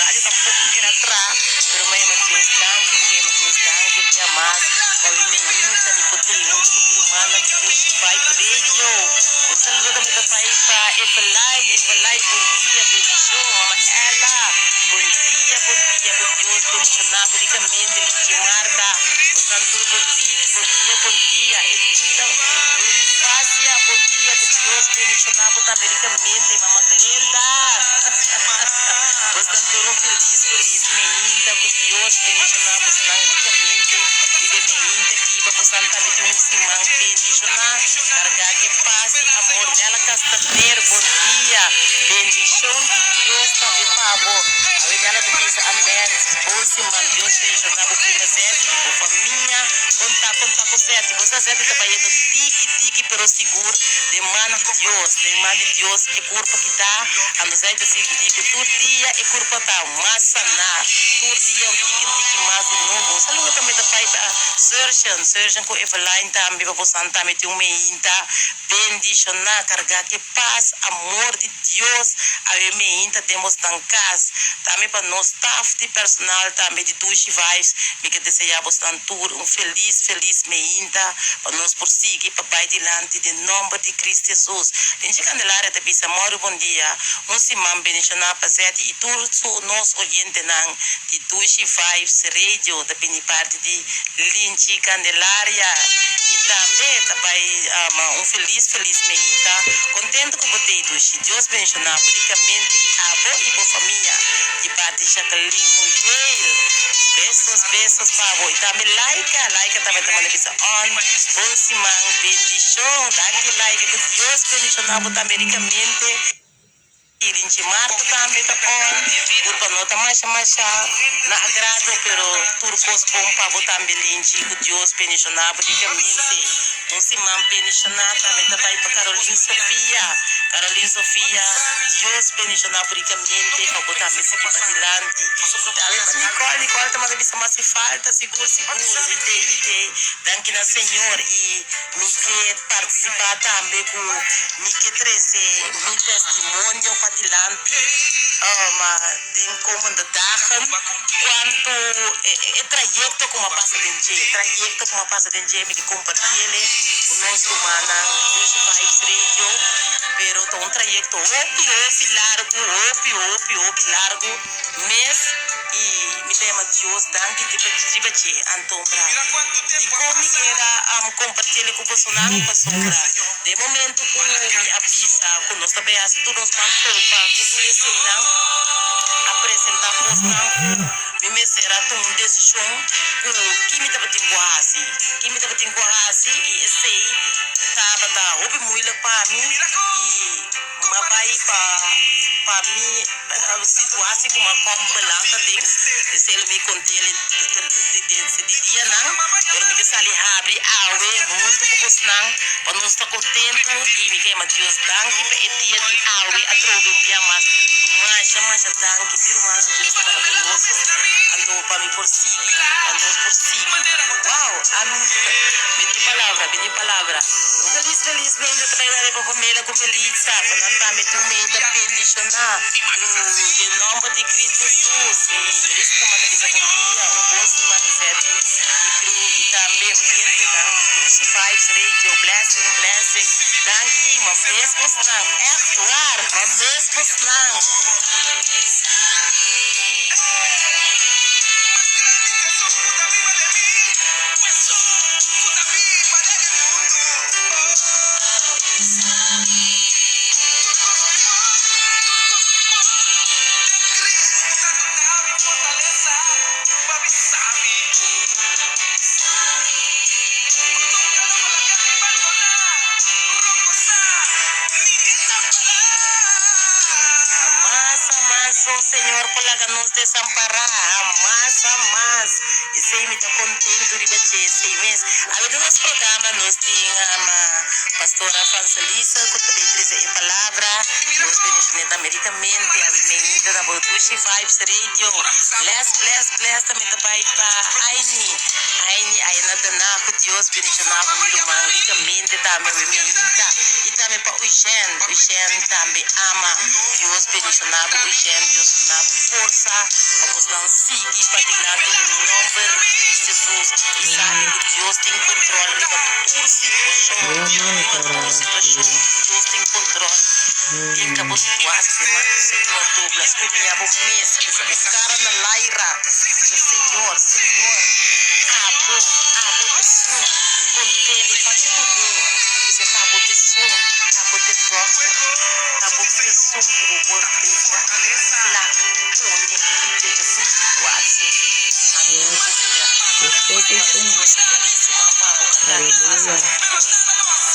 Radio tampoco kier a traha, pero mi a yama Dios danki, mi a yama Dios danki un bia mas pa mi meinta mi por tei hunto cu mi rumannan di Dushi Vibe Radio. Un saludo tambe ta bai pa Eveline, Eveline bon dia, bendicion, mama Ella bon dia, bon dia, cu Dios bendiciona bo ricamente, Lichi Marta, bosan tur bon bon dia, bon dia, Edita Bonifacia bon dia, cu Dios bendiciona bo tambe ricamente, mama Glenda. Bosnan tur un felis felis meinta ku Dios bendishoná bosnan rikamente riba e meinta aki pa bosnan tambe tin un siman bendishoná kargá ku e pas i amor. Nela Castaner bon dia bendishon di Dios tambe pa bo. Awe Nela ta bisa amen bon siman Dios bendishoná bo prima Zetty i bo famia. Kon ta kon ta ku Zetty? Bo sa Zetty ta bayendo tiki tiki pero sigur den man di Dios den man di Dios e kurpa ki ta Andosei ta sinti ku tur dia e kurpa ta mas saná, tur dia un tiki un tiki mas di nobo. Un saludo tambe ta bai pa Surgeon, Surgeon ku Eveline tambe, pa bosan tambe tin un meinta bendishoná, kargá ku e pas, amor di Dios awe meinta den bosnan kas. Tambe pa nos staf di personal tambe di Dushi Vibes, mi ke deseá bosnan tur un felis, felis meinta pa nos por sigui pa bai dilanti den nòmber di Cristo Jesus. Linchi Candelaria ta bisa Mòru bon dia, un siman bendishoná pa Zetty i tur su nos oyentenan di Dushi Vibes Radio ta bini parti di Linchi Candelaria i tambe ta bai un felis felis meinta kontentu ku bo tei Dushi Dios bendishoná bo rikamente i abo i bo famia di parti Jacqueline Monteil besos besos pa bo i tambe Laika Laika tambe ta manda bisa on bon siman bendishon danki Laika ku Dios bendishona bo tambe rikamente. Irinchi Marta tambe ta on Urpa no ta masha masha na agrado pero tur kos bon pa bo tambe Linchi ku Dios bendishona bo rikamente. Un siman bendishona tambe ta bai pa Caroline Sofia Caroline Sofia Dios bendishona bo rikamente pa bo tambe sigui padilanti. Tambe pa Nicole Nicole ta manda bisa mas si falta sigur sigur mi tei mi tei danki na Señor y mi ke partisipá tambe ku mi ke trese mi testimonio padilanti den komende dagen kuantu e trayekto ku mi a pasa den dje trayekto ku mi a pasa den dje mi ke kompartiele ku nos rumannan di Dushi Vibes Radio pero ta un trayekto hopi hopi largu hopi hopi hopi largu mes i mi ta yama Dios danki riba dje anto bra dikon mi keda kompartiele ku bosonan pasobra den momento ku mi a bisa ku nos ta bai hasi tur nos ban topa ku tur eseinan a presenta kosnan ku mi mester a tuma un desishon ku ki mi tabatin ku hasi ki mi tabatin ku hasi i esei tabata hopi moeilijk pa mi i mi a bai pa pa mi Situasi ku m'a kom belanta den esei lo mi kont'el di dianan, pero mi ke sali habri awe huntu ku bosnan pa nos ta kontentu i mi ke yama Dios danki pa e dia di awe atrobe un bia mas. Masha masha danki mi rumannan, Dios ta maraviyoso anto pa mi por sigui, pa nos por sigui. Wow! Ami mi tin palabra, mi tin palabra. Un felis felis meinta ta bai dale pa Pamela ku Melitza pa nan tambe tin un meinta bendishoná ku den nòmber di Cristo Jesus. I Melitza ta manda bisa bon dia, un bon siman Zetty i crew i tambe oyentenan di Dushi Vibes Radio. Blessing blessing. Danki ey ma mes bosnan ègt waar ma mes bosnan. Hamas, hamas, oh Señor, por laga nos desampará. Hamas, hamas. Esei mi ta kontentu riba dje esei mes. Awe den nos programa nos tin ama Pastora Francelisa ku ta bay trese e palabra. Dios bendicione tambe ricamente. Awe meinta na bo Dushi Vibes Radio. Bless, bless, bless tambe ta bay pa Aini. Aini aya na Dana ku Dios bendiciona bo mi ruman ricamente tambe awe meinta. Y tambe. tambe pa Eugène. Eugène tambe ama. Dios bendishoná bo Eugène. Dios duna bo forsa pa bosnan sigui pa dilanti den nòmber di Cristo Jesus. I sabi ku Dios tin kontròl riba tur situashon. Riba tur situashon Dios tin kontròl. Hinka bo situasi den man di Señor. Dobla skumia bo mes. Bisa bo kara na laira. Bisa, Señor, Señor, abo, abo t'esun. Kont'El, papia ku mi. Bisa, Abo t'esun, abo t'e dòkter, abo t'esun ku bo por drecha, plak, pone i drecha tur situasi. Anto lo bo mira. Señor, Señor, felis siman pa bo. Kanta pasa amor di Dios.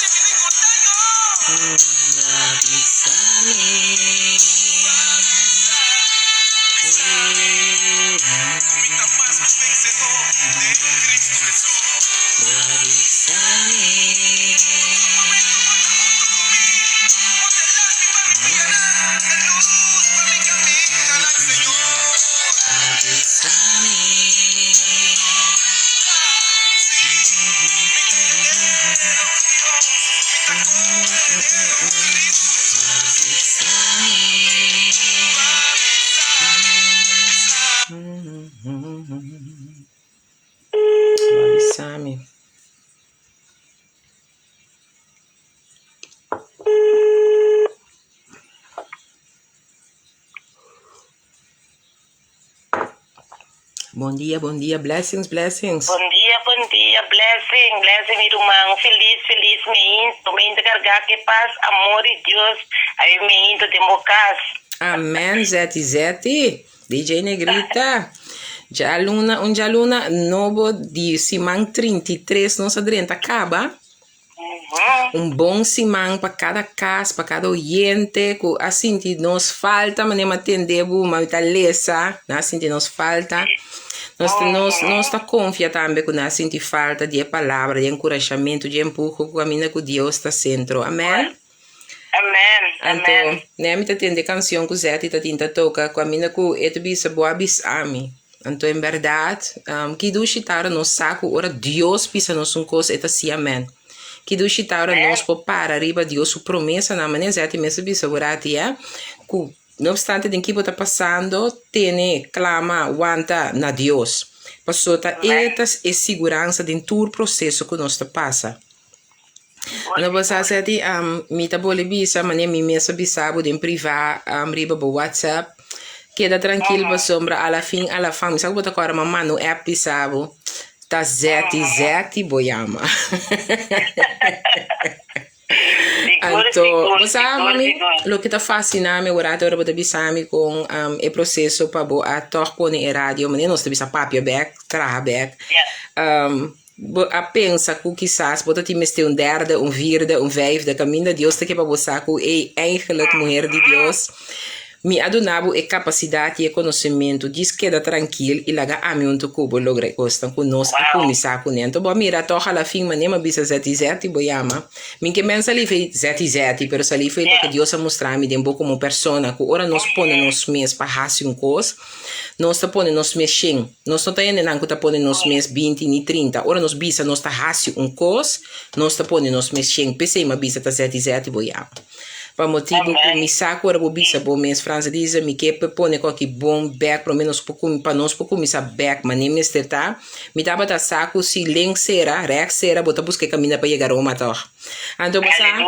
Bon dia, bon dia, blessings, blessings. Bon dia, bon dia, blessing, blessing mi ruman, felis, felis meinto, meinto carga ke paz, amor di Dios, awe meinto den bo cas. Amen, zeti zeti, DJ Negrita. Djaluna, un djaluna nobo di siman 33 nos a drenta caba. Un bon siman pa kada kas, pa kada oyente ku a sinti nos falta, manera mi a tende bo, mi ta lesa, nan a sinti nos falta. Nos nos nos ta konfia tambe ku nan a sinti falta di e palabra, di e enkurashamentu, di e empuho ku kaminda ku Dios ta sentro. Amen. Amen. Anto, nè mi ta tende kanshon ku Zetty ta tin ta toka, ku kaminda ku e ta bisa bo a bisa mi. Anto en bèrdat, ki dushi ta ora nos sa ku ora Dios bisa nos un kos, e ta si amèn. Ki dushi ta ora nos por para riba Dios su promesanan, manera Zetty mes a bisa bo rati ya, ku no opstante den ki bo ta pasando, tene, klama, wanta na Dios. Pasobra ta e ta e siguransa den tur proseso ku nos ta pasa. No bo sa Zetty, mi ta bole bisa manera mi mes a bisa bo den priva riba bo WhatsApp, keda trankil pasobra a la fin a la fan, mi sa ku bo ta kòrda mi a manda un app bisa bo, ta Zetty Zetty bo yama. Anto, bo sa mami, loke ta fasina mi ora ora bo ta bisa mi kon e proseso pa bo a tòg pone e radio, manera nos ta bisa papia bèk, traha bèk. Bo a pensa ku kisas bo ta tin mester un derde, un vierde, un vijfde kaminda Dios ta ke pa bo sa ku ey eigenlijk muher di Dios mi a duna bo e kapasidat i e konosementu djis keda trankil i laga ami huntu ku bo logra e kosnan ku nos a kuminsá kuné. Anto bo a mira tòg a la fin manera mi a bisa zèti zèti bo yama mi ke men salí fei zèti zèti pero salí fei loke Dios a mustra mi den bo komo persona ku ora nos pone nos mes pa hasi un kos Nos ta pone nos mes shen. Nos no ta hendenan ku ta pone nos mes binti ni trinta. Ora nos bisa nos ta hasi un kos, nos ta pone nos mes shen. P'esei mi a bisa ta zèti zèti bo yama. Pa motibu ku mi sa ku ora bo bisa bo mes, Frans a bisa, mi ke pa pone koki bon bèk promé nos por pa nos por kuminsá bèk manera mester ta. Mi tabata sa ku si link sera, rèks sera, bo ta buska e kaminda pa yega Roma tòg. Anto bo sa,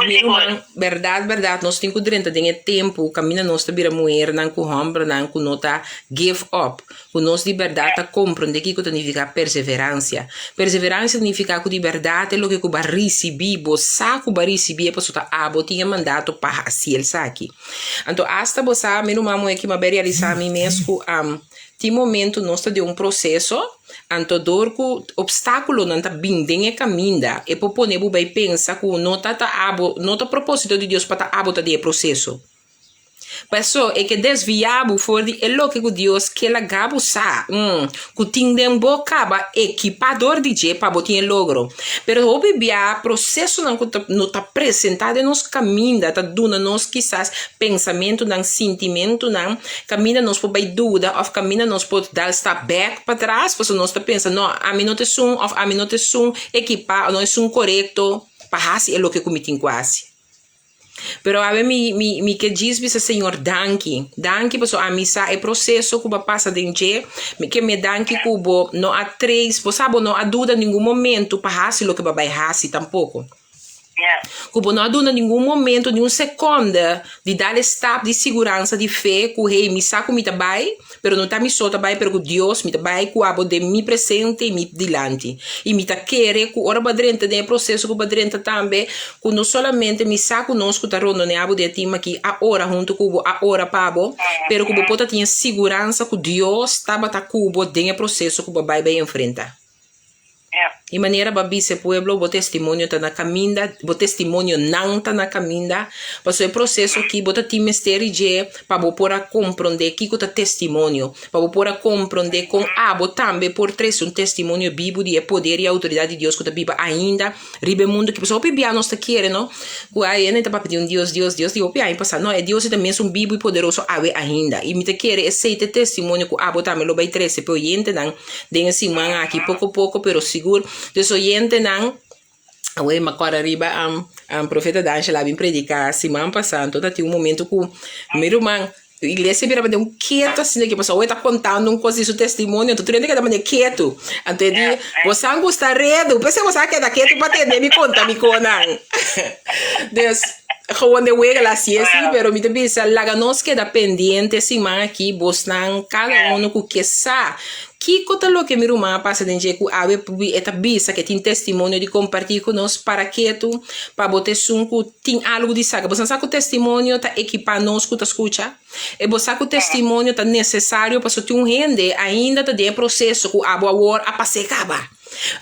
mi ruman, bèrdat bèrdat nos tin ku drenta den e tempu kaminda nos ta bira muhernan ku hòmbernan ku no ta give up, ku nos di bèrdat ta komprondé kiko ta nifiká perseveransia. Perseveransia ta nifiká ku di bèrdat e loke ku bo a risibí, bo sa ku bo a risibí e pasobra ta abo tin e mandato pa hasi esaki. Anto asta bo sa, mi ruman muhé ki mi a bai realisá mi mes ku tin momento nos ta den un proseso, Anto dor ku opstákulonan ta bin den e kaminda, e por pone bo bai pensa ku no ta ta abo, no ta propósito di Dios pa ta abo ta den e proseso. Paso e ke desviá bo for di e loke ku Dios ke laga bo sa, ku tin den bo kaba ekipá dor di dje pa bo tin e logro. Pero hopi bia prosesonan ku ta no ta presentá den nos kaminda ta duna nos kisas pensamentunan, sintimentunan Kaminda nos por bai duda òf kaminda nos por dal stap bèk patras pasobra nos ta pensa, no, ami no ta esun òf ami no ta esun ekipá òf no esun korekto. pa hasi e loke ku mi tin ku hasi. Pero awe mi mi mi ke djis bisa Señor danki. Danki pasobra ami sa e proseso ku bo a pasa den dje. Mi ke me danki ku bo no a trace, bo sa bo no a duda ningun momento pa hasi loke bo a bai hasi tampoko. Ku bo no a duna ningun momento, ni un sekonde di dal e stap di siguransa di fe ku hey mi sa ku mi ta bai, pero no ta mi so ta bai pero ku Dios mi ta bai ku abo den mi presente i mi dilanti. I mi ta kere ku ora bo a drenta den e proseso ku bo a drenta tambe ku no solamente mi sa ku nos ku ta rondone abo den e tim aki a ora huntu ku bo, a ora pa bo, pero ku bo por ta tin e siguransa ku Dios tabata ku bo den e proseso ku bo a bai bai enfrenta. E manera bo a bisa e pueblo, bo testimonio ta na kaminda, bo testimonionan ta na kaminda. Pasobra e proseso aki bo ta tin mester di dje pa bo por a komprondé kiko ta testimonio, pa bo por a komprondé kon abo tambe por trese un testimonio bibu di e poder i outoridat di Dios ku ta biba ainda riba e mundu aki. Pasobra hopi bia nos ta kere no ku ai e ta papia di un Dios, Dios, Dios di hopi aña pasá. No, e Dios ei ta mesun bibu i poderoso awe ainda. I mi ta kere esei ta e testimonio ku abo tambe lo bai trese pa e oyentenan. Den e siman aki poko poko pero sigur dus oyentenan awor mi a kòrda riba profeta D'Angelo a bin prediká siman pasá anto ta tin un momento ku mi ruman iglesia bira manera un ketu asina ke pasobra awor e ta kontando un kos di su testimonio anto tur hende keda manera ketu anto e di boso a gusta redu p'esei boso a keda ketu pa tende mi konta mi konan dus gewoon de wega la hasié si pero mi ta bisa laga nos keda pendiente siman aki bosnan kada uno ku ke sa kiko ta loke mi ruman a pasa den dje ku awe e ta bisa ke tin testimonio di kompartí ku nos para ketu pa bo ta esun ku tin algu di saka bosan sa ku testimonio ta ekipá nos ku ta skucha e bo sa ku testimonio ta nesesario pasobra tin un hende ainda ta den e proseso ku abo awor a pas'é kaba.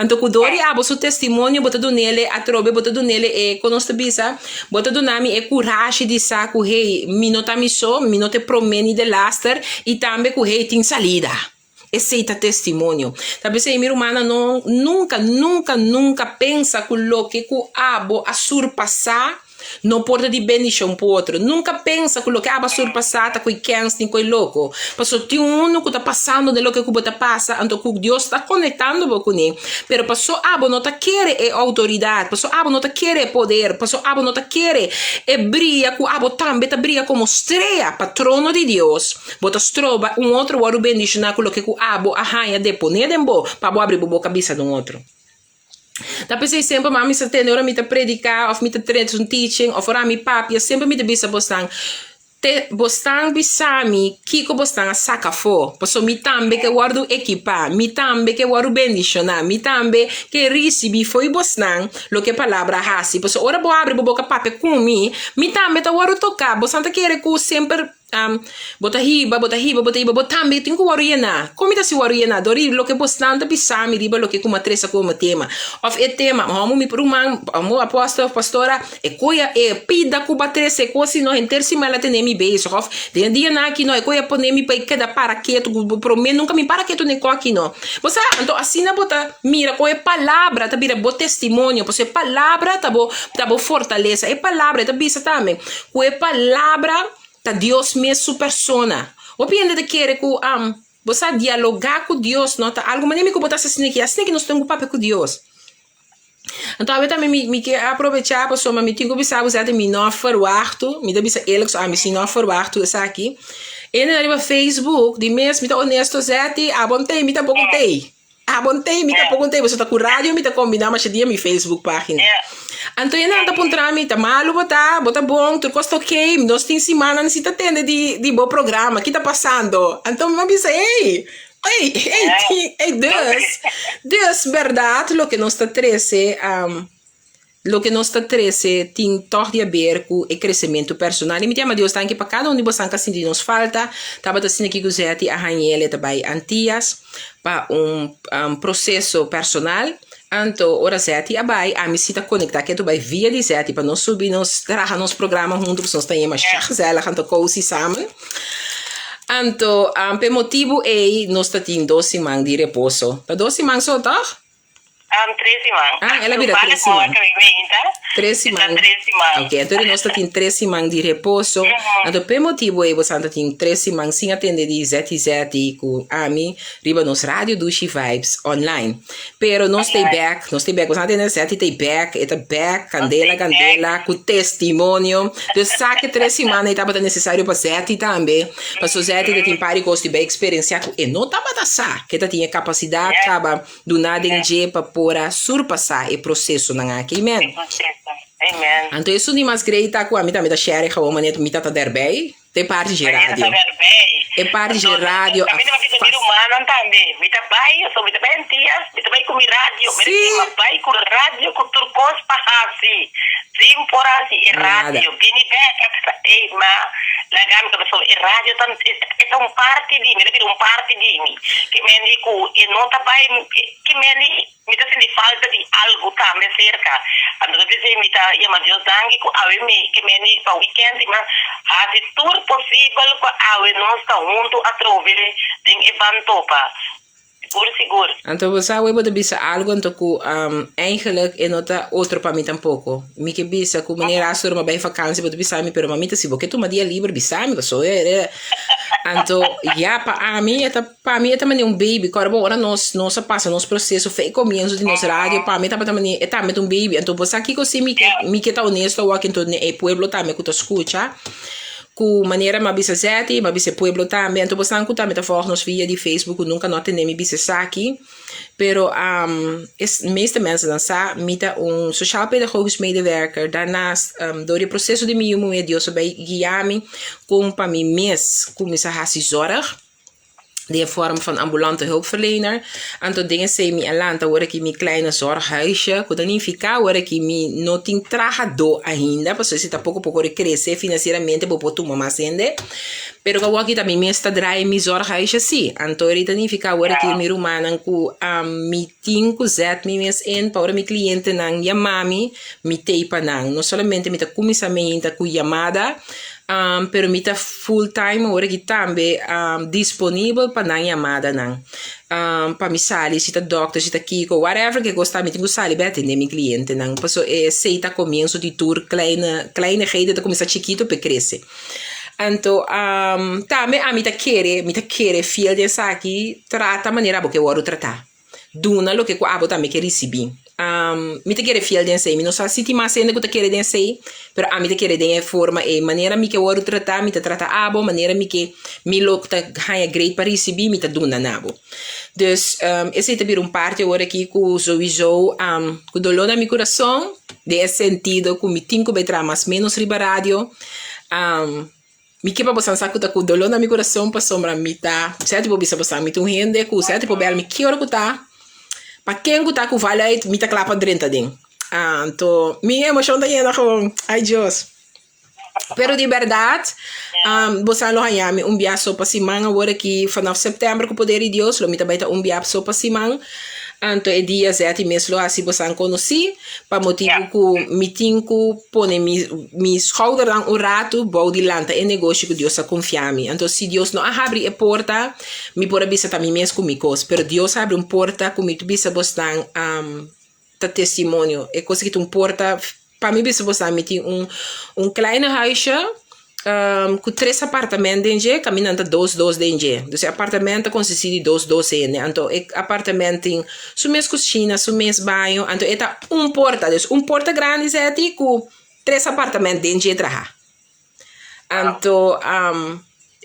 Anto ku dor di abo su testimonio bo ta dunele atrobe, bo ta dunele e, kon nos ta bisa, bo ta duna mi e kurashi di sa ku hey, mi no ta mi so, mi no ta e promé ni delaster, i tambe ku hey, tin salida. Esei ta testimonio. Ta p'esei mi rumannan no nunka, nunka, nunka pensa ku loke ku abo a surpasá No por ta di bendishon pa otro. Nunka pensa ku loke abo a surpasá ta ku e kèns ni ku e loko. Pasobra tin unu ku ta pasando den loke ku bo ta pasa, anto ku Dios ta konektando bo kuné. Pero paso abo no ta kere e outoridat, paso abo no ta kere e poder, paso abo no ta kere e bria ku abo tambe ta bria komo strea pa trono di Dios, bo ta stroba un otro wòrdu bendishoná ku loke ku abo a haña deponé den bo pa bo abri bo boka bisa den otro. Ta p'esei semper mami sa tende ora mi ta prediká òf mi ta trese un teaching òf ora mi papia semper mi ta bisa bosnan te bosnan bisa mi kiko bosnan a saka afó pasobra mi tambe ke wòrdu ekipá mi tambe ke wòrdu bendishoná mi tambe ke risibí fo'i bosnan loke e palabra a hasi pasobra ora bo abri bo boka papia ku mi mi tambe ta wòrdu toká bosnan ta kere ku semper Bo ta hiba, bo ta hiba, bo ta hiba, bo tambe tin ku wòrdu yená. Kon mi ta hasi wòrdu yená? Dor di loke bosnan ta bisa mi riba loke ku mi a trese komo tema. Òf e tema, hòmber mi ruman, hòmber apòstel òf pastora, e koe e pida ku bo a trese e kos si no henter siman el a tene mi bezig. Òf den e dianan aki no, e koe a pone mi pa e keda para ketu, ku promé nunka mi para ketu na e kò aki no. Bo sa? Anto asina bo ta mira kon e palabra ta bira bo testimonio, pasobra e palabra ta bo ta bo fortalesa. E palabra, e ta bisa tambe ku e palabra Ta Dios mes su persona. Hopi hende ta kere ku bo sa dialogá ku Dios no ta algu manera mi ku bo ta hasi asina aki, asina ki nos tin ku papia ku Dios. Anto awe tambe mi mi ke aprovechá pasobra mi tin ku bisa bo sèt mi no a ferwachtu, mi ta bisa eerlijk so ami si no a ferwachtu esaki. E hendenan riba Facebook di mes mi ta honesto sèt abo n'tei mi tampoko n'tei. Abo n'tei, mi tampoko n'tei, pasobra ta ku radio mi ta kombiná masha dia mi Facebook página. Anto e nan ta puntra mi, ta malu bo ta? Bo ta bon? Tur kos ta okey? Nos tin simannan si ta tende di di bo programa, ki ta pasando? Anto mi a bisa, ey, ey, ey, ey, dus, dus bèrdat loke nos ta trese. Loke nos ta trese tin tòg di haber ku e kresementu personal. I mi ta yama Dios danki pa kada un di bosan ku a sinti nos falta. Tabata asina ki ku Zetty a hañ'el e ta bai Antias pa un proseso personal. Anto ora Zetty a bai, ami si ta konektá ketu bai via di Zetty pa nos subi nos traha nos programa huntu pasobra nos ta yama masha gezellig anto kousi samen. Anto p'e motibu ei nos ta tin dos siman di reposo. Ta dos siman so tòg? Tres siman. Ah, el a bira tres siman. Tres siman. Tres siman. Ok, anto nos ta tin tres siman di reposo. Anto p'e motibo ei bosan ta tin tres siman sin atende di Zeti Zeti ku ami riba nos Radio Dushi Vibes online. Pero nos ta bek, nos ta bek. Bosan atende Zeti ta bek, e ta bek, kandela kandela, ku testimonio. Dus sa ke tres siman ei tabata nesesario pa Zeti tambe. Paso Zeti ta tin par di kos di bai eksperensiá ku e no tabata sa ke ta tin e kapasidat kaba. Duna den dje pa por a surpasá e prosesonan aki. Amen. E proseso. Amen. Anto esun di mas grei ta ku ami tambe ta share gewoon manera mi ta ta derbei ta e parti dje Manera radio. ta derbei. E parti dje Anto radio a mi ta papia ku mi fas. rumannan tambe. Mi ta bai, so mi ta bai Antillas, mi ta bai ku mi radio. Mi ta Sí. kima bai ku radio ku tur kos pa hasi. Sin por hasi e Nada. radio. Bini bek a bisa ey ma laga mi pasobra e radio ta e ta un parti di mi, el a bira un parti di mi. Ke mende ku e no ta bai, ke mende mi ta sinti falta di algu tambe serka. Anto ta p'esei mi ta yama Dios danki ku awe mi ke mende pa wikènt i hasi tur posibel ku awe nos ta huntu atrobe den e ban topa. Sigur sigur. Anto bo sa awe bo ta bisa algu anto ku eigenlijk e no ta otro pa mi tampoko. Mi ke bisa ku manera Astor ma bai vakansi bo ta bisa mi pero mamita si bo ke tuma dia liber bisa mi paso Anto ya pa ami e ta pa mi e ta manera un baby kòrda bo ora nos nos a pasa nos proseso fe e komienso di nos radio pa mi e tabata manera e tambe ta un baby anto bo sa kiko si mi ke mi ke ta honesto awor anto e pueblo tambe ku ta skucha Ku manera mi a bisa Zetty, mi a bisa e pueblo tambe. Anto bosan ku tambe ta volg nos via di Facebook ku nunka no a tende mi bisa esaki. Pero e meeste mensennan sa mi ta un sociaal pedagogisch medewerker. Daarnaast door di e proseso di mi yu muhé Dios a bai guia mi kon pa mi mes kuminsá hasi zorg. Den e vorm van ambulante hulpverlener. Anto den esei mi a lanta ora ki mi kleine zorghuisje, ku ta nifiká ora ki mi no tin trahadó ainda, pasobra esei ta poko poko ora krese finansieramente bo por tuma mas hende, pero ku awor aki ta mi mes ta draai mi zorghuisje si. Anto ora ta nifiká ora ki mi rumannan ku mi tin ku zet mi mes in pa ora mi klientenan yama mi, mi tei pa nan. No solamente mi ta kuminsá meinta ku yamada, pero mi ta full time ora ki tambe disponibel pa nan yamadanan. Pa mi sali si ta dokter, si ta kiko, whatever ke kos ta mi tin ku sali bai atende mi klientenan. Paso esei ta komienso di tur kleine kleinigheden ta kuminsá chikito pa e krese. Anto tambe ami ta kere, mi ta kere fiel den esaki, trata manera abo ke wòrdu tratá. Duna loke ku abo tambe ke risibí. Mi ta kere fiel den esei. Mi no sa si tin mas hende ku ta kere den esei, pero ami ta kere den e forma ei. Manera mi ke wòrdu tratá, mi ta trata abo. Manera mi ke mi lo ta haña great pa risibí, mi ta duna na bo. Dus, esei ta bira un parti awor aki ku souiso ku doló na mi kurason, den e sentido ku mi tin ku bai traha mas ménos riba radio. Mi ke pa bosan sa ku ta ku doló na mi kurason pasobra mi ta sèti por bisa bosan mi ta un hende ku sèti por bèl mi ki ora ku ta pa ken ku ta ku vale uit mi ta kla pa drenta den anto mi emoshon ta yena gewoon ai Dios pero di bèrdat bosan lo haña mi un bia so pa siman awor aki vanaf sèptèmber ku poder di Dios lo mi ta bai ta un bia so pa siman anto e dia sèti mes lo hasi bosan konosí. Pa motibu ku mi tin ku pone mi mi schoudernan un ratu bou di lanta e negoshi ku Dios a konfia mi. Anto si Dios no a habri e porta, mi por a bisa ta mi mes ku mi kos. Pero Dios a habri un porta ku mi ta bisa bosnan ta testimonio. E kos aki ta un porta, pa mi bisa bosnan mi tin un un kleine huisje. Ku tres apartament den dje, kaminda nan ta dos dos den dje. Dus e apartament ta konsistí di dos dos hende. Anto e apartament tin su mes kushina, su mes baño. Anto e ta un porta, dus un porta grandi seti ku tres apartament den dje traha. Anto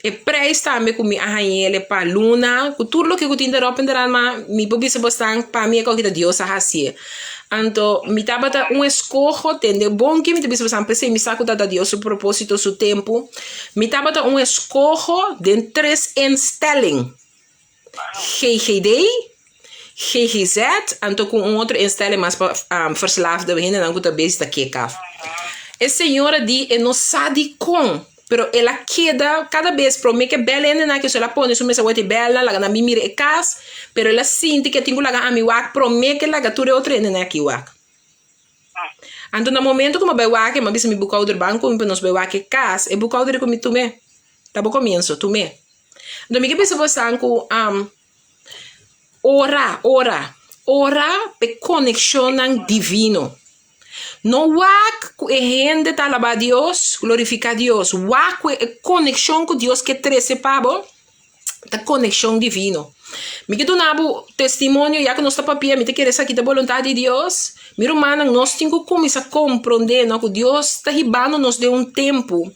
e prijs tambe ku mi a hañ'el pa luna, ku tur loke ku tin derop en deran, ma mi por bisa bosnan pa mi e kòke ta Dios a hasié. Anto mi tabata un eskoho, tende bon ke mi ta bisa boso, p'esei mi sa ku ta ta Dios su propósito, su tempu. Mi tabata un eskoho den tres instelling, GGD, GGZ, anto ku un otro instelling mas pa verslaafde hendenan ku ta bezi ta kek af. E señora di e no sa dikon. Pero el a keda kada bes prome ke bel hendenan ke so el a pone su mesa wet e belnan laga nan bin mira e kas, pero el a sinti ke tin ku laga ami wak prome ke laga tur e otro hendenan aki wak. Anto na momento ku mi a bai wak mi a bisa mi boekhouder ban ku mi pa nos bai wak e kas, e boekhouder di ku mi tume, ta bo komienso, tume. Anto mi ke bisa bosan ku ora, ora. Ora p'e konekshonnan divino. No wak ku e hende ta alabá Dios, glorifiká Dios. Wak ku e konekshon ku Dios ke trese pa bo ta konekshon divino. Mi ke duna bo testimonio ya ku nos ta papia, mi ta kere esaki ta boluntat di Dios. Mi rumannan, nos tin ku kuminsá komprondé no ku Dios ta hibando nos den un tempu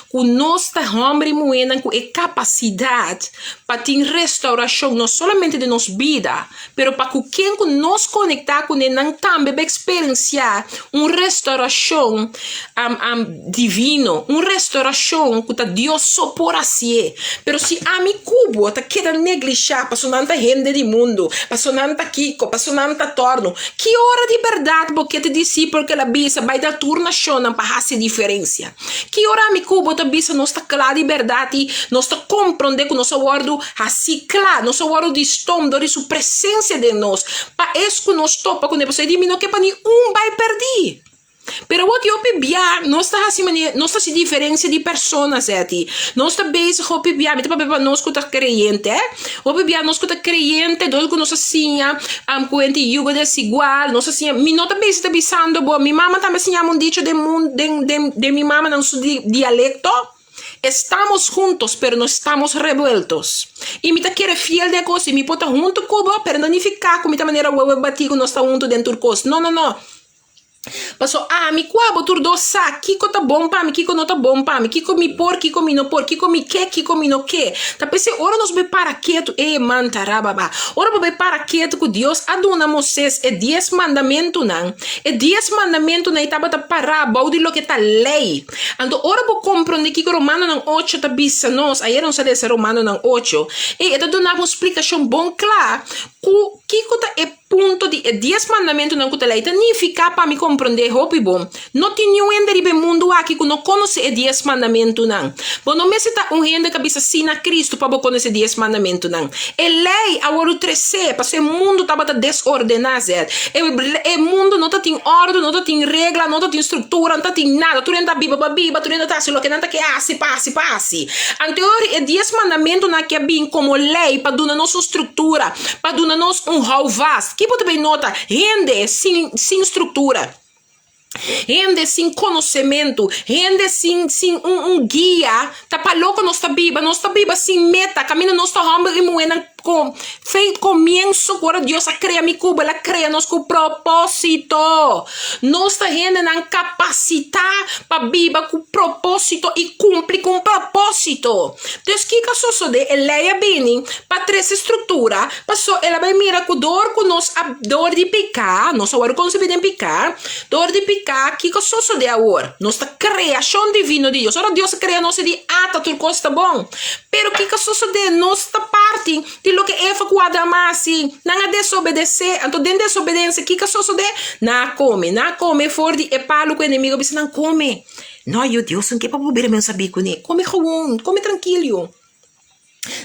ku nos ta hòmber i muhénan ku e kapasidat pa tin restaurashon no solamente den nos bida, Pero pa ku ken ku nos konektá kuné nan tambe bo eksperensiá un restaurashon divino, un restaurashon ku ta Dios so por hasié. Pero si ami ku bo ta keda neglishá pasobra nan ta hende di mundu, pasobra nan ta kiko, pasobra nan ta tòrnu, ki ora di bèrdat bo ke ta disipel ku el a bisa bai na tur nashonnan pa hasi diferensia? Ki ora ami ku bo ta bisa nos ta kla di bèrdat i nos ta komprondé ku nos a wòrdu hasí kla, nos a wòrdu di stom dor di su presensia den nos, pa es ku nos topa kuné, pasobra e di mi no ke pa ni un bai pèrdí. Pero awor ki hopi bia nos ta hasi manera, nos ta hasi diferensia di persona sèti. Nos ta bezig hopi bia, mi ta papia pa nos ku ta kreyente, hopi bia nos ku ta kreyente dor ku nos a siña ku hende yugo desigual, nos a siña, mi no ta bezig ta bisando bo, mi mama tambe a siñami un dicho den mun den den den mi mamanan su dialecto, estamos juntos pero no estamos revueltos. I mi ta kere fiel den e kos i mi por ta huntu ku bo pero no nifiká ku mi ta manera wewe batí ku nos ta huntu den tur kos, no no no. Paso ami ku abo tur dos sa kiko ta bon pa mi, kiko no ta bon pa mi, kiko mi por, kiko mi no por, kiko mi ke, kiko mi no ke. Ta p'esei ora nos bai para ketu, e mantarababa, ora bo bai para ketu ku Dios a duna Moses e dies mandamentunan, e dies mandamentunan ei tabata pará bou di loke ta lei. Anto ora bo komprondé kiko Romanonan ocho ta bisa nos, ayera nos a lesa Romanonan ocho, ei e ta duna bo un splikashon bon kla ku kiko ta e Punto di e dies mandamentunan ku ta lei ta nifiká pa mi komprondé hopi bon. No tin niun hende riba e mundu aki ku no konosé e dies mandamentunan. Bo no mester ta un hende ku a bisa sí na Kristu pa bo konosé dies mandamentunan. E lei a wòrdu tresé pasobra e mundu tabata desordená, zèt. E e mundu no ta tin òrdu, no ta tin regla, no ta tin struktura, no ta tin nada. Tur hende ta biba pa biba, tur hende ta hasi loke nan ta ke hasi pa hasi pa hasi. Anteori e dies mandamentunan aki a bin komo lei pa duna nos un struktura. Pa duna nos un houvast. Ki bo ta bay nota? Hende sin sin struktura. Hende sin konosementu. Hende sin sin un un guia. Ta pa loko nos ta biba. Nos ta biba sin meta. Kaminda nos ta hòmber i muhénan kon fe komienso ku ora Dios a krea mi ku bo, el a krea nos ku propósito. Nos ta hendenan kapasitá pa biba ku propósito i kumpli ku un propósito. Dus kiko a sosodé? E lei a bini pa trese struktura, paso el a bai mira ku dor ku nos a dor di piká, nos a wòrdu konsebí den piká, dor di piká, kiko a sosodé awor? Nos ta kreashon divino di Dios. Ora Dios a krea nos e di, Ata, tur kos ta bon. Pero kiko a sosodé? Nos ta parti di loke Eva ku Adam a hasi. Nan a desobedesé. Anto den desobedensia, kiko a sosodé? Nan a kome. Nan a kome for di e palu ku enemigu a bisa nan kome. No, yu, Dios no ke pa bo bira men sabí kuné. Kome gewoon, kome trankil, yu.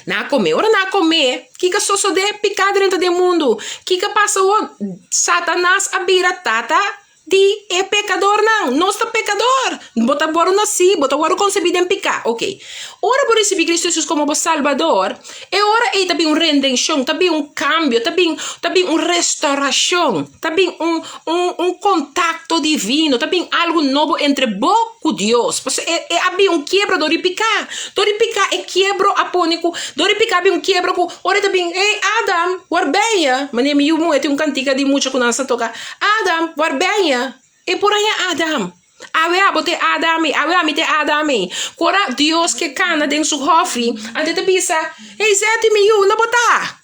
Nan a kome. Ora nan a kome, kiko a sosodé? Piká drenta den mundu. Kiko a pasa awor? Satanas a bira tata di e pekadornan. Nos ta pekador. Bo ta wòrdu nasí, bo ta wòrdu konsebí den piká. Oké. Ora bo risibí Kristu Hesus komo bo Salbador, e ora ei ta bin un rendenshon, ta bin un kambio, ta bin, ta bin un restaurashon, ta bin un, un un kontakto divino, ta bin algu nobo entre bo ku Dios. Pasobra e e a bin un kiebro dor di piká. Dor di piká e kiebro a pone ku dor di piká a bin un kiebro ku ora e ta bin, Hey Adam, war ben je? Manera mi yu muhé tin un kantika di mucha ku nan sa toka, Adam, war ben je? E por haña Adam. Awe abo ta e Adam ei, awe ami ta e Adam ei. Ku ora Dios ke kana den su hòfi, anto e ta bisa, Hey Zeti, mi yu, unda bo ta?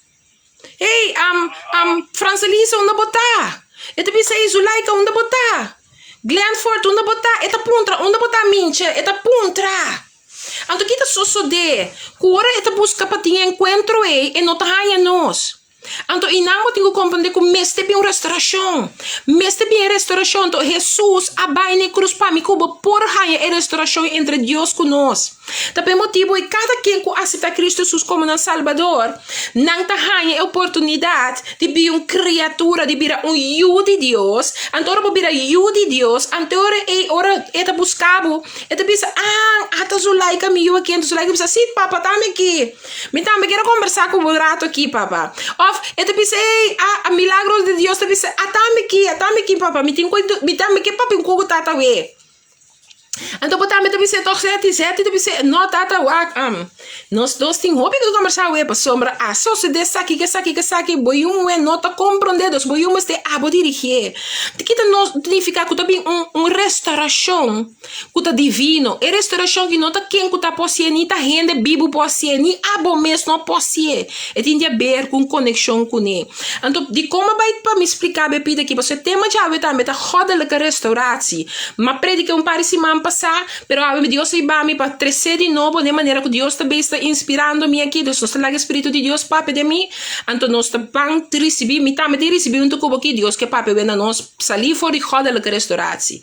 Hey, am, am, Francelisa, unda bo ta? E ta bisa, hey, Zulaika, unda bo ta? Glenford, unda bo ta? E ta puntra, unda bo ta, Minche? E ta puntra. Anto ki ta sosodé? Ku ora e ta buska pa tin e enkuentro ei, e no ta haña nos. Anto einan bo tin ku komprendé ku mester bin un restorashon. Mester bin e restorashon. Anto Hesus a bai na e krus pa mi ku bo por haña e restorashon entre Dios ku nos. Ta pa e motibu ei kada ken ku aseptá Kristu Hesus komo nan Salbador, nan ta haña e oportunidat di bira un kriatura, di bira un yu di Dios. Anto ora bo bira yu di Dios, anto ora ei ora e ta buska bo, e ta bisa, Ah, ata Zulaika mi yu aki. Anto Zulaika bisa, Si, papa, ta mi aki. Mi tambe kier a kombersá ku bo un ratu aki, papa. Of e ta bisa, ey, a, a milagro di Dios ta bisa, ata mi ki, ata mi ki, papa, mi tin ku, mi ta, mi ke papia un koko tata we. Anto bo tambe ta bisa tòg Zetty, Zetty ta bisa, no tata wak, nos dos tin hopi ku kombersá awe pasobra a sosodé esaki ku esaki ku esaki, bo yu muhé no ta komprondé, dus bo yu mester abo dirigié. Kita no signifiká ku ta bin un un restaurashon ku ta divino, e restaurashon ki no ta ken ku ta por hasié, ni ta hende bibu por hasié, ni abo mes no por hasié, e tin di aber ku un konekshon kuné. Anto dikon mi a bai pa mi splika bo e pida aki? Pasobra e tema djawe tambe ta goddelijke restauratie. Mi a predika un par di siman pasá, pero awe Dios a hiba mi pa tresé di nobo den manera ku Dios ta bes ta inspirando mi aki. Dus nos ta laga e Spiritu di Dios papia den mi, anto nos ta ban risibí, mi tambe tin risibí huntu ku bo aki, Dios ke papia wenda nos salí for di goddelijke restauratie.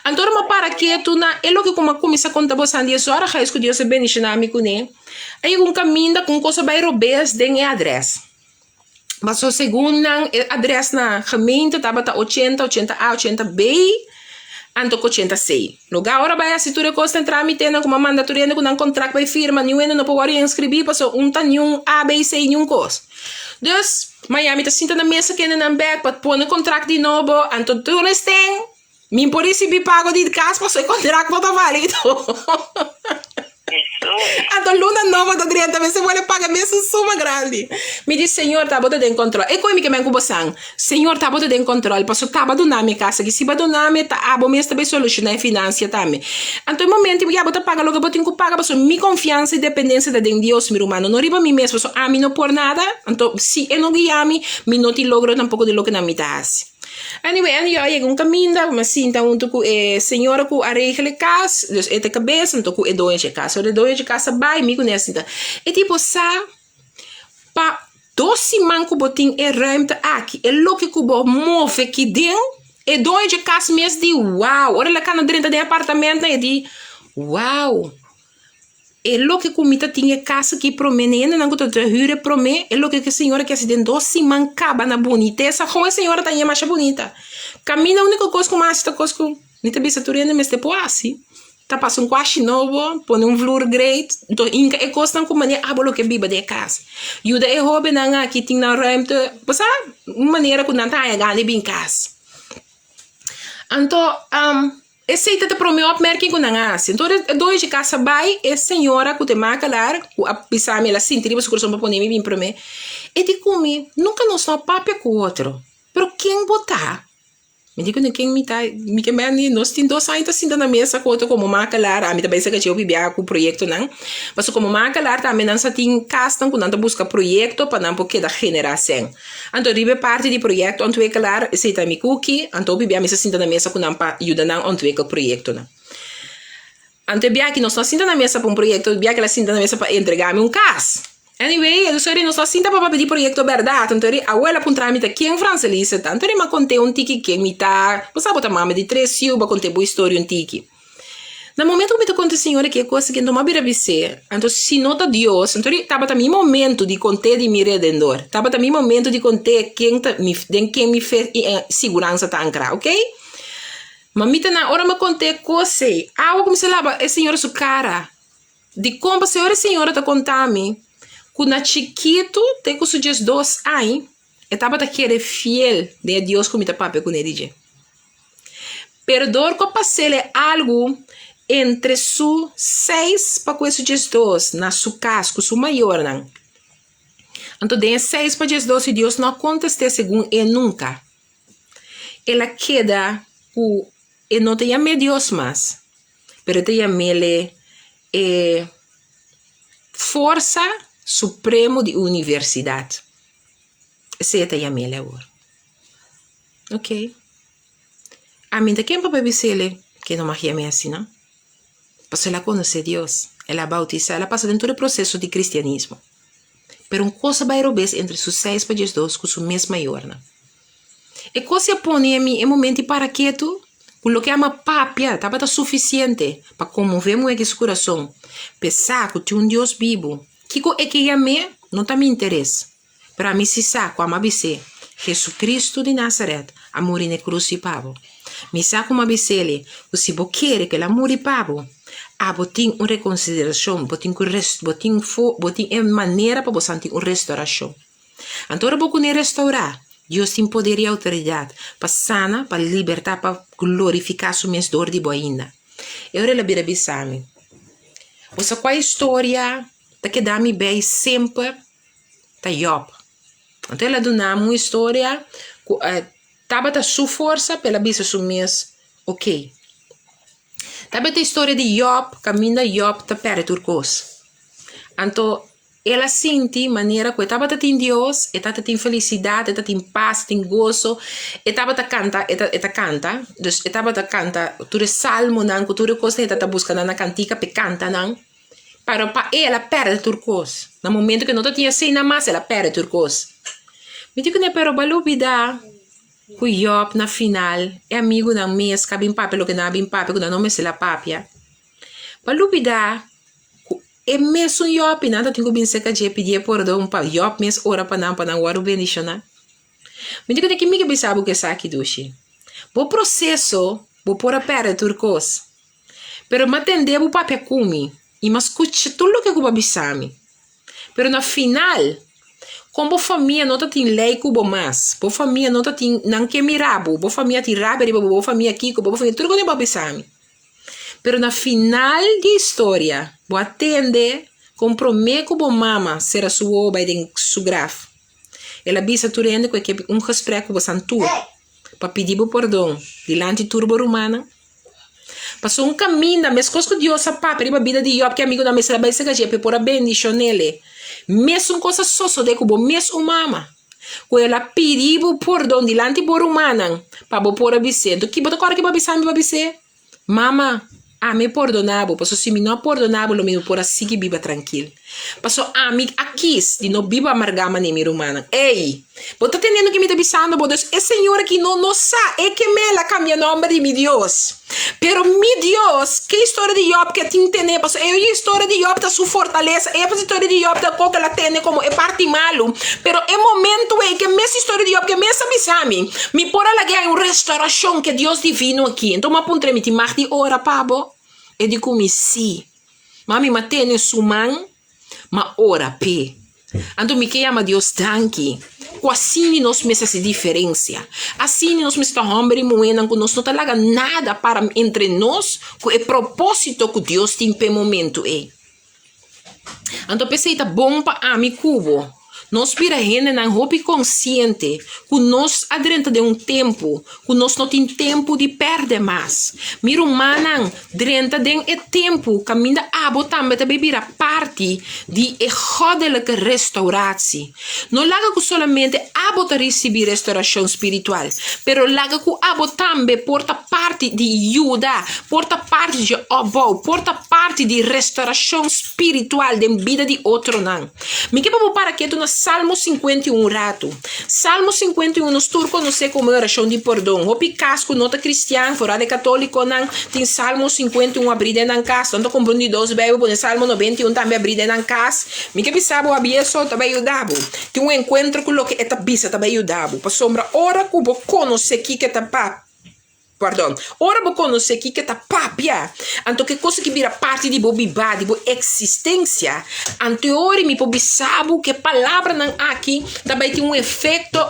Anto ora mi a para ketu na e loke ku mi a kuminsá konta bo san di e zorghuis ku Dios a bendishoná mi kuné, a yega un kaminda ku un kos a bai robes den e adrès. Paso segun nan e adres na gemeente tabata ochenta, ochenta A, ochenta B, anto ku ochenta C. Lugá ora bai hasi tur e kos den trámitenan ku a manda tur hende ku nan kontrakt bai firma, niun hende no por wòrdu inskribí pasobra un ta niun A, B, C, niun kos. Dus, Miami ta sinta na mesa ku hendenan bèk pa pone kontrakt di nobo, anto tur esten Mi por ricibi pago di cas pasobra e contract no ta valido. Anto luna nobo ta drenta mester worde paga mesun suma grandi. Mi di Señor ta bo ta den control. E koe mi ke men ku bo san. Señor ta bo ta den control pasobra ta bo duna mi e cas aki. Si bo duna mi ta abo mes ta bay soluciona e financia tambe. Anto e momento ya bo ta paga loke bo tin ku paga pasobra mi confiansa y dependencia ta den Dios mi ruman. No riba mi mes pasobra ami no por nada. Anto si e no guia mi, mi no tin logro tampoco di loke nan mi ta haci. Anyway, anto yo a yega un kaminda, mi a sinta huntu ku e señora ku a regla e kas, dus e ta e kabes, anto ku e doño dje kas. Ora e doño dje kas a bai, mi ku ne a sinta. E tipo sa, pa dos siman ku bo tin e ruimte aki, e loke ku bo move ki den, e doño dje kas mes di wow. Ora el a kana drenta den e apartamentnan, e di wow. E loke ku mi ta tin e kas aki promé, ne hendenan ku ta traha hür e promé, e loke ku e señora ke hasi den dos siman kaba na bunitesa, kon e señora ta haña masha bunita. Kaminda úniko kos ku mi a hasi ta kos ku mi ta bisa tur hende mester por hasi, ta pasa un kuashi nobo, pone un vloer great, nto hinka e kosnan ku manera abo lo ke biba den e kas. Yuda e hóbennan aki tin nan ruimte, bo sa, un manera ku nan ta haña gana di bin kas. Anto. Esei ta e promé opmerking ku nan a hasi. Enton e doño dje kas a bai, e señora ku ta e makalar, ku a bisa mi, el a sinti riba su kurason pa pone mi bin promé, e di ku mi, Nunka nos no a papia ku otro, pero ken bo ta? Mi di ku no ken mi ta, mi ke mende nos tin dos aña ta sinta na mesa ku otro komo makalar, ami ta bai saka dje hopi biaha ku proyektonan, pasobra komo makalar tambe nan sa tin kasnan ku nan ta buska proyekto pa nan por keda generá sèn. Anto riba e parti di proyekto ontwikkelaar, esei ta mi kuki, anto hopi bia mi sa sinta na mesa ku nan pa yuda nan ontwikkel proyektonan. Anto e bia aki nos no a sinta na mesa pa un proyekto, e bia aki el a sinta na mesa pa entrega mi un kas. Anyway, e dus ori nos no a sinta pa papia di proyekto bèrdat, anto ori awe el a puntra mi ta ken Franselise ta, anto ori mi a kont'é un tiki ken mi ta, bo sa bo ta mama di tres yu, bo a kont'é bo historia un tiki. Na momento ku mi ta konta e señora ki e kos aki, anto mi a bira bis'é, anto si no ta Dios, anto tabata mi momento di kont'é di mi Redendor, tabata mi momento di kont'é ken ta mi, den ken mi fe i siguransa ta ankrá, oke? Ma mi ta na, ora mi a kont'é e kos ei, awa kuminsá laba e señora su kara. Dikon? Pasobra ora e señora ta konta mi ku na chikitu, te ku su diesdos aña, e tabata kere fiel den e Dios ku mi ta papia kuné di dje. Pero dor ku a pas'el e algu entre su seis pa ku e su diesdos na su kas ku su mayornan. Anto den e seis pa diesdos si Dios no a kontest'é segun e nunka. El a keda ku e no ta yam'é Dios mas, pero e ta yam'el e forsa supremo di universidat. Esei e ta yam'el awor. Ok. Ami ta ken pa bai bis'el ke no mag yam'é asina? Pasobra el a konosé Dios, el a bautisá, el a pasa den tur e proseso di kristianismo. Pero un kos a bai robes entre su seis pa diesdos ku su mes mayornan. E kos a pone ami e momento di para ketu ku loke ami a papia tabata sufisiente pa konmové muhé ki su kurason p'e sa ku tin un Dios bibu. Kiko e ke yam'é no ta mi interes. Pero ami si sa ku ami a bis'é, Jesucristo di Nazaret a muri na e krusi pa bo. Mi sa ku mi a bis'el ku si bo kere ku el a muri pa bo, abo tin un rekonsiderashon, bo tin ku bo tin bo tin e manera pa bo san tin un restorashon. Anto ora bo kuné restourá, Dios tin poder i outoridat pa sana, pa libertá, pa glorifiká su mes dor di bo ainda. E ora el a bira bisa mi, Bo sa kua historia ta keda mi bei semper? Ta Yòb. Anto el a duna mi un historia ku tabata su forsa pa el a bisa su mes, Oke. Tabata e historia di Yòb kaminda Yòb ta pèrdè tur kos. Anto el a sinti manera ku e tabata tin Dios, e tabata tin felisidat, e tabata tin pas, tin goso, e tabata kanta, e ta e ta kanta, dus e tabata kanta tur e salmonan ku tur e kos e tabata buska nan na kantika pa e kanta nan, pero pa el a pèrdè tur kos. Na momento ku e no ta tin asina mas el a pèrdè tur kos. Mi di kuné pero bo a lubida ku Yòb na final e amigunan mes ku a bin papia loke nan a bin papia ku nan no mester a papia. Bo a lubida ku e mesun Yòb i nan ta tin ku bin serka dje pidié pordon pa Yòb mes ora pa nan pa nan wòrdu bendishoná. Mi di ku ki mi ke bisa bo ku esaki dushi. Bo proseso bo por a pèrdè tur kos, pero mi a tende bo papia ku mi i mi a skucha tur loke ku bo a bisa mi. Pero na final, kon bo famia no ta tin lei ku bo mas, bo famia no ta tin, nan ke mira bo, bo famia tin rabia riba bo, bo famia kiko, bo famia tur loke bo a bisa mi. Pero na final di historia, bo a tende kon promé ku bo mama sera su wowo bai den su graf, el a bisa tur hende ku e ke un gesprek ku bo san tur pa pidi bo pordon dilanti tur bo rumannan. Pasobra un kaminda, meskos ku Dios a papia riba bida di Yòb, ki amigunan mester a bai serka dje pa e por a bendishon'é, mesun kos a sosodé ku bo mes un mama, ku el a pidi bo pordon dilanti bo rumannan pa bo por a bis'é. Enton, ki bo ta kòrda ki bo a bisa mi bo a bis'é? Mama, ami a pordoná bo, pasobra si mi no a pordoná bo lo mi no por a sigui biba trankil. Pasobra ami a kis di no biba amargá manera mi rumannan. Ey! Bo ta tendendo ke mi ta bisando bo? Dus e señor aki no no sa, e ke mel a kambia nomber di mi Dios. Pero mi Dios, ke historia di Job ke tin tene? Pasobra e historia di Job ta su fortalesa, e historia di Job ta koke el a tene komo e parti malu. Pero e momento ei ke mes historia di Job ke mes a bisa mi, mi por a laga hay un restauracion ke Dios divino aki. Enton mi a puntra, mi tin mag di ora pa bo? E di ku mi, si. Ma mi tene su man, ma ora p'e. Anto mi ke yama Dios danki ku asina nos mester hasi diferensia. Asina nos mester ta hòmber i muhénan ku nos no ta laga nada para entre nos ku e propósito ku Dios tin p'e momentu ei. Anto p'esei ta bon pa ami ku bo nos bira hendenan hopi konsiente ku nos a drenta den un tempu ku nos no tin tempu di pèrdè mas. Mi rumannan, drenta den e tempu kaminda abo tambe ta bay bira parti di e goddelijke restauratie. No laga ku solamente abo ta risibí restaurashon spiritual, pero laga ku abo tambe por ta parti di yuda, por ta parti dje opbou, por ta parti di restaurashon spiritual den bida di otronan. Mi ke pa bo para ketu na Salmo 51 un ratu. Salmo 51 nos tur konosé komo e orashon di pordon. Hopi kas ku no ta kristian, foral e katólikonan, tin Salmo 51 abrí den nan kas. Nan ta kumpra un di dos Beibel pone Salmo 91 tambe abrí den nan kas. Mi ke bisa bo abi eso ta bai yuda bo. Tin un enkuentro ku loke e ta bisa ta bai yuda bo. Pasobra ora ku bo konosé kiko e ta papia, Pardon. Ora bo konosé kiko ta papia, anto ke kos ki bira parti di bo bibá, di bo eksistensia, anto e ora mi por bisa bo ku e palabranan aki ta bai tin un efekto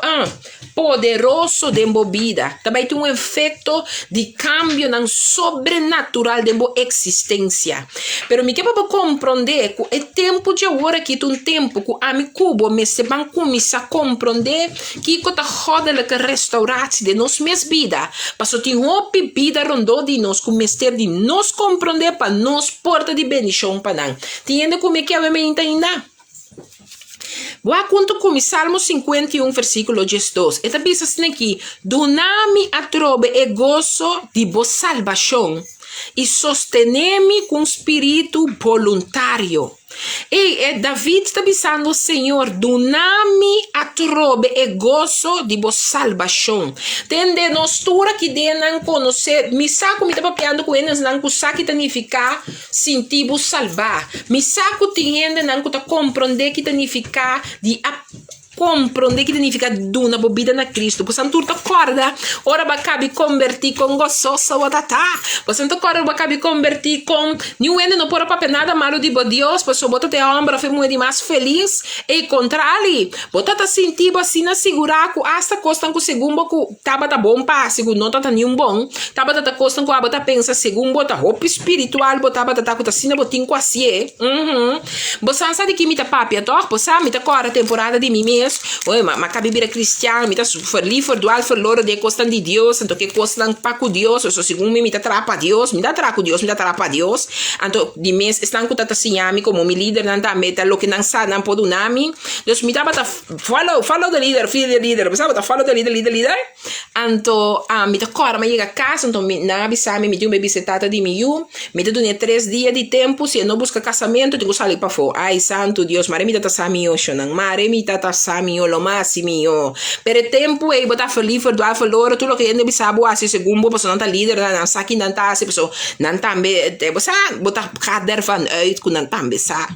poderoso den bo bida, ta bai tin un efekto di kambionan sobrenatural den bo eksistensia. Pero mi ke pa bo komprondé ku e tempu dje awor aki ta un tempu ku ami ku bo mester ban kuminsá komprondé Kiko ta goddelijke restauratie den nos mes bida? Paso tin hopi bida rondó di nos ku mester di nos komprondé pa nos por ta di bendishon pa nan. Tin hende ku mi ke awe meinta ainda? Bo a kunta ku mi Salmo 51 versíkulo 12. E ta bisa asina aki, Duna mi atrobe e goso di bo salbashon i sostené mi ku un spiritu boluntario. Ei, e David ta bisando, Señor, duna mi atrobe e goso di bo salbashon. Tende, nos tur aki den nan konosé, mi sa ku mi ta papiando ku hendenan ku sa ki ta nifiká sinti bo salbá. Mi sa ku tin hendenan ku ta komprondé ki ta nifiká di a. komprondé ki ta nifiká duna bo bida na Kristu. Boso tur ta kòrda ora bo a kabi kombertí kon gososo bo ta ta. Boso ta kòrda ora bo a kabi kombertí kon niun hende no por a papia nada malu di bo Dios pasobra bo ta ta e hòmber òf e muhé di mas felis. Ei kontrali, bo ta ta sinti bo asina sigurá ku asta kosnan ku segun bo ku tabata bon pa hasi ku no tabata niun bon, tabata ta kosnan ku abo ta pensa segun bo ta hopi spiritual bo tabata ta ku ta asina bo tin ku hasié. Uhum. Bo sa sa di ki mi ta papia tòg? Bo sa mi ta kòrda temporada di mi mes, oe ma ma kabi bira kristian, mi ta verlief, verdwaal, verloro den e kosnan di Dios, anto ke kosnan pa ku Dios, pasobra segun mi mi ta traha pa Dios, mi ta traha ku Dios, mi ta traha pa Dios. Anto di mes esnan ku ta ta siña mi komo mi lidernan tambe ta loke nan sa nan por duna mi. Dus mi tabata follow, follow the leader, feel the leader, bo sa bo ta follow the leader, leader, leader. Anto mi ta kòrda mi a yega kas, anto mi nan a bisa mi, mi tin un bebisa e tata di mi yu, mi ta dun'é tres dia di tempu, si e no buska kasamentu tin ku sali pafó. Ai santu Dios, mare mi ta ta sa mihó shonnan, mare mi ta ta sa mihó, lo mas hasi mihó. Pero e tempu ei bo ta feliz, verdwaal, verloren, tur loke hende bisa bo hasi segun bo, pasobra nan ta lidernan, nan sa ki nan ta hasi, pasobra nan tambe, bo sa, bo ta gaat dervan uit ku nan tambe sa.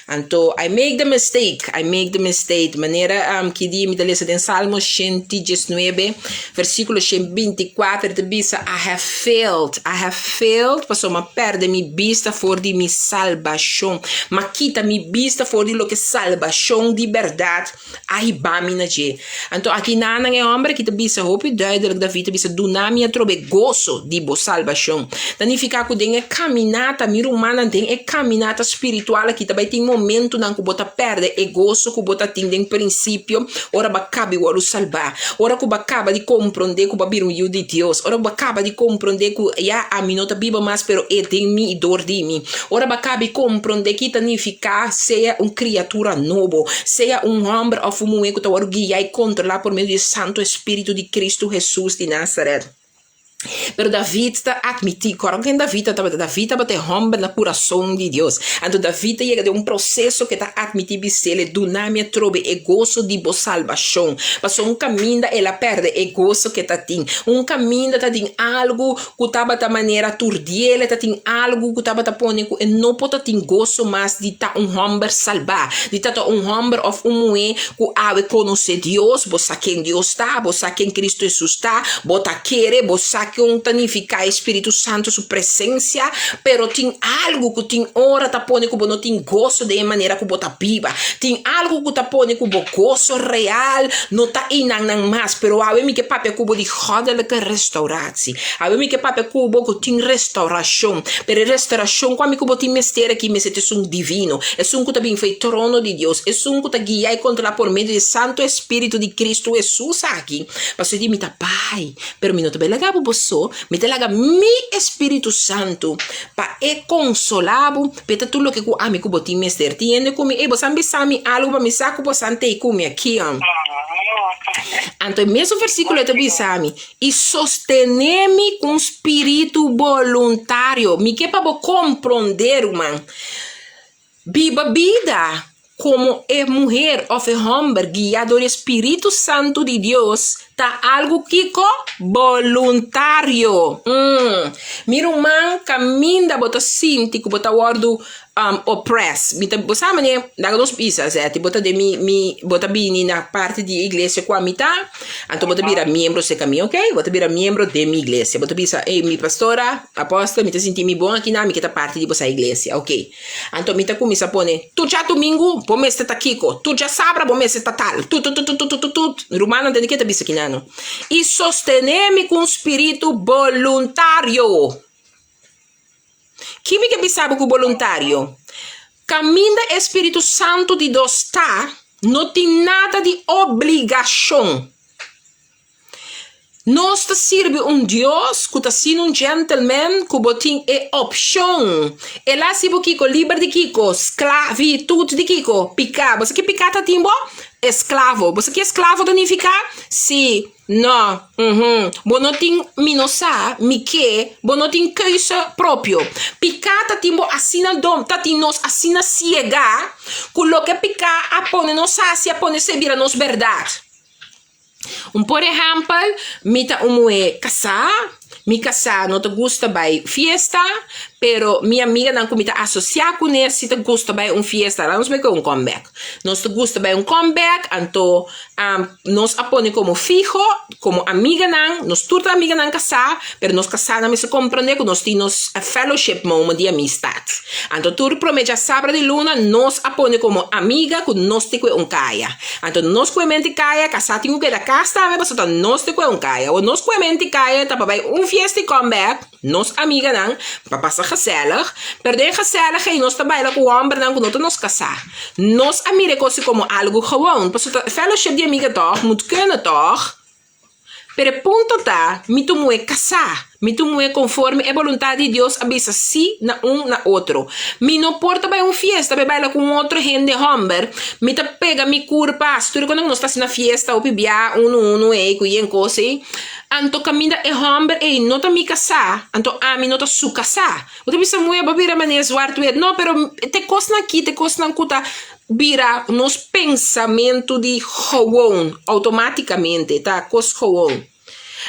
Anto, I make the mistake, I make the mistake, manera ki di mi ta lesa den Salmo 119, versíkulo 124, ta bisa, I have failed, I have failed, pasobra mi a pèrdè mi bista for di mi salbashon, mi a kita mi bista for di loke salbashon di bèrdat a hiba mi na dje. Anto aki nanan e hòmber aki ta bisa hopi duidelik, David ta bisa, Duna mi atrobe goso di bo salbashon. Ta nifiká ku den e kaminata, mi rumannan, den e kaminata spiritual aki ta bai tin momentunan ku bo ta pèrdè e goso ku bo ta tin den prinsipio ora bo a kabi wòrdu salbá, ora ku bo a kaba di komprondé ku bo a bira un yu di Dios, ora ku bo a kaba di komprondé ku ya ami no ta biba mas pero e den mi i dor di mi. Ora bo a kabi komprondé ki ta nifiká sea un kriatura nobo, sea un hòmber òf un muhé ku ta wòrdu guiá i kontrolá por medio di e Santu Espíritu di Kristu Hesus di Nazaret. Pero David ta atmití, kòrda ken David tabata? David tabata e hòmber na kurason di Dios. Anto David ta yega den un proseso ku e ta atmití bis'el, E duna mi atrobe e goso di bo salbashon. Pasobra un kaminda el a pèrdè e goso ku e ta tin. Un kaminda ta tin algu ku tabata manera tur diel, e ta tin algu ku tabata pone ku e no por ta tin goso mas di ta un hòmber salbá, di ta ta un hòmber òf un muhé ku awe konosé Dios. Bo sa ken Dios ta, bo sa ken Kristu Hesus ta, bo ta kere, bo sa kon ta nifiká e Spiritu Santu su presensia, pero tin algu ku tin ora ta pone ku bo no tin goso den e manera ku bo ta biba. Tin algu ku ta pone ku bo goso real no ta einannan mas. Pero awe mi ke papia ku bo di goddelijke restauratie. Awe mi ke papia ku bo ku tin restaurashon, pero e restaurashon ku ami ku bo tin mester aki mester ta esun divino, esun ku ta bin for e trono di Dios, esun ku ta guia i kontrolá por medio di e Santu Espiritu di Kristu Hesus aki. Pasobra di mi ta bai, pero mi no ta bai laga bo bo so, mi ta laga mi Espiritu Santu pa e konsolá bo, pa e ta tur loke ku ami ku bo tin mester. Tin hende ku mi, ey, bo san bisa mi algu pa mi sa ku bo san tei ku mi aki. Anto e mesun versíkulo e ta bisa mi, I sostené mi ku un spiritu boluntario. Mi ke pa bo komprondé, ruman. Biba bida komo e muher òf e hòmber guiá dor e spiritu santu di Dios ta algu kiko? Boluntario. Mm. Mi ruman, kaminda bo ta sinti ku bo ta wòrdu oppress. Mi ta, bo sa manera, laga nos bisa, Zetty, bo ta den mi, mi, bo ta bini na parti di e iglesia ku ami ta, anto bo ta bira miembro serka mi, ok? Bo ta bira miembro den mi iglesia. Bo ta bisa, ey, mi pastora, apostel, mi ta sinti mi bon aki nan, mi ke ta parti di bosa iglesia, ok. Anto mi ta kuminsá pone, tur djadumingu bo mester ta kiko, tur djasabra bo mester ta tal, tut, tut, tut, tut, tut, tut. Mi rumannan tende ke ta bisa kinano. I sostené mi ku un spiritu boluntario. Ki mi ke bisa bo ku boluntario? Kaminda e Spiritu Santu di Dos ta, no tin nada di obligashon. Nos ta sirbi un Dios ku ta asina un gentleman ku bo tin e opshon. El a hasi bo kiko? Liber di kiko? Sklavitut di kiko? Piká. Bo sa ki piká ta tin bo? Esklavo. Bo sa ki esklavo ta nifiká? Si. No, uhum. Bo no tin, mi no sa, mi ke, bo no tin keuze propio. Piká ta tin bo asina dom, ta tin nos asina siegá, ku loke piká a pone nos hasi a pone esei bira nos bèrdat. Un por ehèmpel, mi ta un muhé kasá. Mi kasá no ta gusta bai fiesta, pero mi amiganan ku mi ta asosiá kuné si ta gusta bai un fiesta. Laat nos meke un comeback. Nos ta gusta bai un comeback, anto nos a pone komo fiho, komo amiganan, nos tur ta amiganan kasá, pero nos kasánan mester komprondé ku nos tin nos fellowship moment di amistat. Anto tur promé djasabra di luna nos a pone komo amiga ku nos tin kue un kaya. Anto nos kue menti kaya, kasá tin ku keda kas tambe pasobra ta nos tin kue un kaya. Awor nos kue menti kaya ta pa bai un fiesta i come back, nos amiganan, pa pasa gezellig, pero den e gezellig ei nos ta baila ku hòmbernan ku no ta nos kasá. Nos a mira e kos komo algu gewoon, pasobra ta fellowship di amiga tòg, moet kunnen tòg? Pero e punto ta, mi tur muhé kasá, mi tur muhé konforme e boluntat di Dios a bisa sí na un na otro. Mi no por ta bai un fiesta bai baila ku un otro hende hòmber, mi ta pega mi kurpa, tur e kos nos ta hasi na fiesta hopi bia unu unu ei ku yen kos ei, anto kaminda e hòmber ei no ta mi kasá, anto ami no ta su kasá. Bo ta bisa muhé bo bira manera zwart wit, no pero te kosnan aki te kosnan ku ta Bira nos pensamentu di gewoon, automáticamente, ta kos gewoon.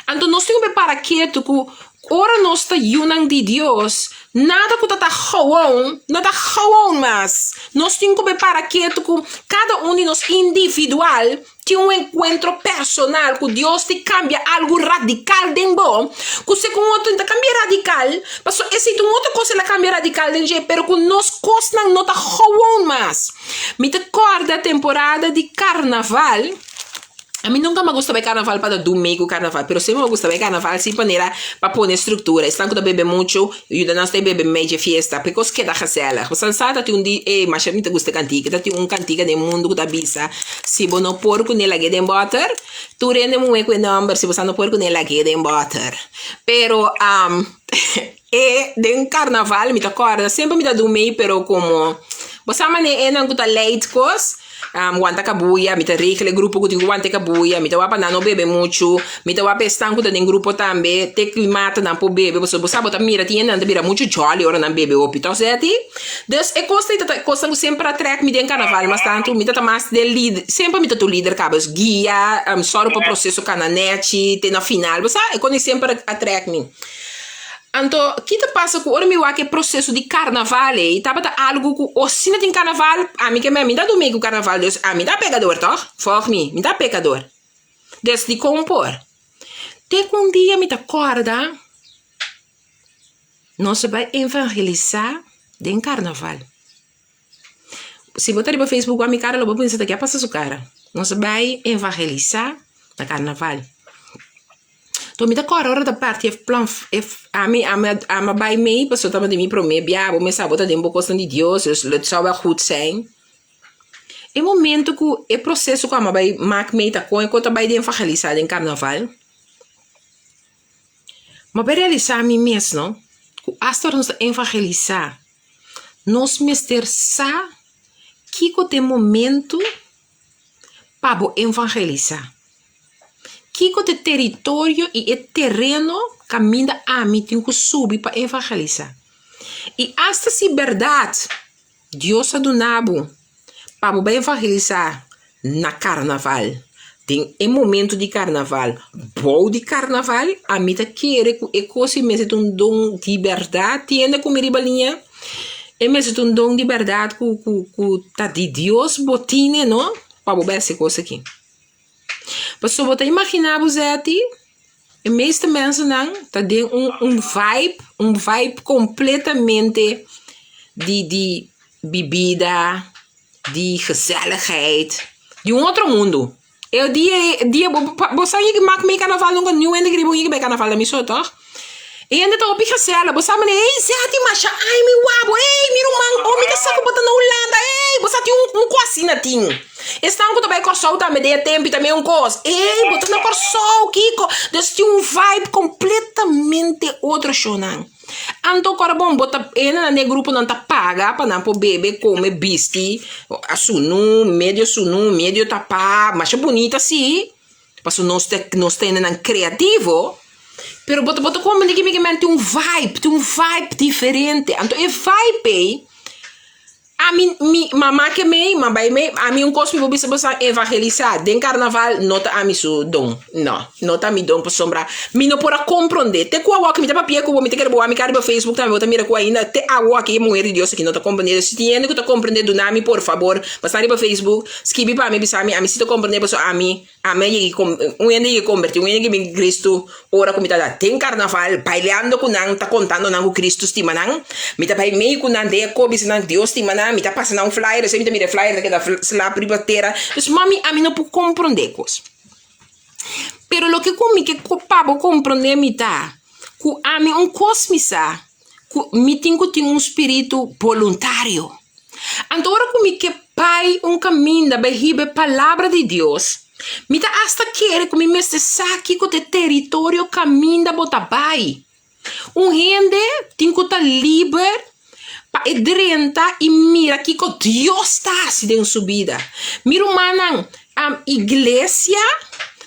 Anto nos tin ku prepara ketu ku ora nos ta yunan di Dios, nada ku ta ta gewoon, no ta gewoon mas. Nos tin ku prepara ketu ku kada un di nos individual tin un enkuentro personal ku Dios ti kambia algu radikal den bo, ku si ku un otro ta kambia radikal, pasobra esei ta un otro kos el a kambia radikal den dje, pero ku nos kosnan no ta gewoon mas. Mi ta kòrda temporada di karnaval, ami nunka mi a gusta bai karnaval pa ta dumei ku karnaval, pero semper mi a gusta bai karnaval si manera pa pone struktura, esnan ku ta bebe muchu, Yuda nos ta bebe mei dje fiesta p'e kos keda gezellig. Bo sa ta tin un di ey masha mi ta gusta e kantika. Ta tin un kantika den mundu ku ta bisa si bo no por kuné lag'é den bòter. Tur hende muhé ku e nòmber si bo sa no por kuné lag'é den bòter. Pero e den karnaval mi ta kòrda semper mi ta dumei pero komo bo sa manera enan ku ta leit kos. Wanta kabuya, mi ta regla e grupo ku tin ku wanta e kabuya, mi ta wak pa nan no bebe muchu, mi ta wak pa esnan ku ta den grupo tambe te klimata nan por bebe, pasobra bo sa bo ta mira tin hende nan ta bira muchu jolly ora nan bebe hopi, tos eti? Dus e kos ei ta e kosnan ku semper a trèk mi den karnaval mas tantu, mi ta ta mas den lider, semper mi ta tur lider kaba, dus guia, sòru pa proseso kana nèchi te na final, bo sa e kos ei semper a trèk mi. Anto, ki ta pasa ku ora mi wak e proseso di karnaval ei, tabata algu ku o si no tin karnaval, ami ke mi ta dumei ku karnaval, dus ami ta pekador tòg? Vòg mi, mi ta pekador. Dus dikon por? Te ku un dia mi ta kòrda nos a bai evangelisá den karnaval. Si bo ta riba Facebook wak mi kara lo bo pensa ta ke a pasa su kara. Nos a bai evangelisá na karnaval. To mi ta kòrda ora ta parti e plan e ami ami a bai mei pasobra tabata mi promé bia bo mester a bo ta den bo kosnan di Dios dus het zou wel goed zijn. E momento ku e proseso ku ami a bai mak mei ta kon e ku ta bai den evangelisá den karnaval mi a bai realisá mi mes no ku asta ora nos ta evangelisá nos mester sa kiko ta e momento pa bo evangelisá. Kiko ta e teritorio i e tereno kaminda ami tin ku subi pa evangelisá? I asta si bèrdat Dios a duna bo pa bo bai evangelisá na karnaval, den e momentu di karnaval, bou di karnaval, ami ta kere ku e kos ei mester ta un don di bèrdat. Tiende ku mi riba liña? E mester ta un don di bèrdat ku ku ku ta di Dios bo tine no pa bo bai hasi e kos aki. Pasobra bo ta imaginá bo Zetty, e meeste mensennan ta den un un vibe, un vibe kompletamente di di bibida, di gezelligheid, di un otro mundu. E dia e dia bo bo sa yega mak mei karnaval nunka niun hende kere bo yega bai karnaval ta mi so tòg. E hende ta hopi gezellig, bo sa manera ey Zetty masha ay mi wak bo ey mi ruman oh mi ta sa ku bo ta na Hulanda ey bo sa tin un un kos asina tin. Esnan ku ta bai Kòrsou tambe den e tempu tambe un kos. Ey, bo ta na Kòrsou, kiko? Dus tin un vibe kompletamente otro shownan. Anto kòrda bon, bo ta hendenan den e gruponan ta paga pa nan por bebe, kome, bisti, a sunu, medio sunu, medio tapá, masha bunita si, pasobra nos ta nos ta hendenan kreativo, pero bo ta bo ta komprende kimente tin un vibe, tin un vibe diferente. Anto e vibe ei. Ami mi mama ke mei, ma bai mei, ami un kos mi por bisa boso evangelisá den karnaval no ta ami su don, no, no ta mi don pasobra mi no por a komprondé. Te ku awoki mi ta papia ku bo, mi ta kere bo wak mi kara riba Facebook tambe bo ta mira ku ainda te awoki e muher di Dios aki no ta komprondé. Si tin hende ku ta komprondé duna mi por fabor pasa riba Facebook skibi pa mi bisa mi ami si ta komprondé pasobra ami Ami a yega un hende yega kombertí, un hende yega bin Kristu ora ku mi ta den karnaval baileando ku nan, ta kontando nan ku Kristu stima nan. Mi ta bai mei ku nan den e kò bisa nan Dios stima nan, mi ta pasa nan un flyer, esei mi ta mira e flyer ta keda slap riba tera. Dus mami, ami no por komprondé kos. Pero loke ku mi ke pa bo komprondé mi ta ku ami un kos mi sa ku mi tin ku tin un spiritu boluntario. Anto ora ku mi ke bai un kaminda bai hiba e palabra di Dios, mi ta asta kere ku mi mester sa kiko ta e teritorio kaminda bo ta bai. Un hende tin ku ta liber pa e drenta i mira kiko Dios ta hasi den su bida. Mi rumannan, iglesia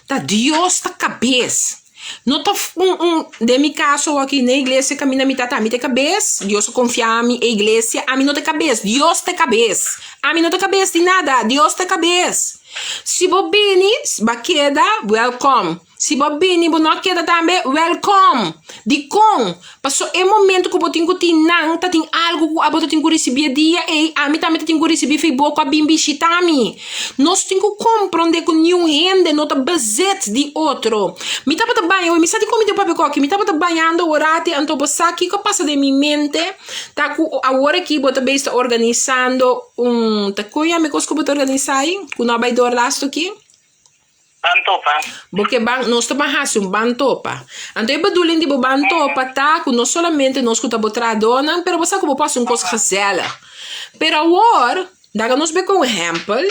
ta Dios ta kabes. No ta un un den mi kaso aki na iglesia kaminda mi ta ta mi ta e kabes, Dios a konfia mi e iglesia, ami no ta e kabes, Dios ta e kabes, ami no ta e kabes di nada, Dios ta e kabes. Si bo bini bo a keda, wèlkòm, si bo bini bo no a keda tambe, wèlkòm. Dikon? Paso e momento ku bo tin ku tin nan ta tin algu ku abo ta tin ku risibí e dia ei, ami tambe ta tin ku risibí for bo ku a bin bishitá mi. Nos tin ku komprondé ku niun hende no ta bezit di otro. Mi tabata baña, mi sa di kon mi tin papia ku aki, mi tabata bañando orati anto bo sa kiko a pasa den mi mente ta ku awor aki bo ta bes ta organisando un, ta kon yama e kos ku bo ta organisá ei ku no a bai dor lastu aki? Ban topa. Bo ke ban, nos ta ban hasi un ban topa. Anto e bedoeling di bo ban topa ta ku no solamente nos ku ta bo trahadónan, pero bo sa ku bo por hasi un kos gezellig. Pero awor, laga nos bek un ehèmpel,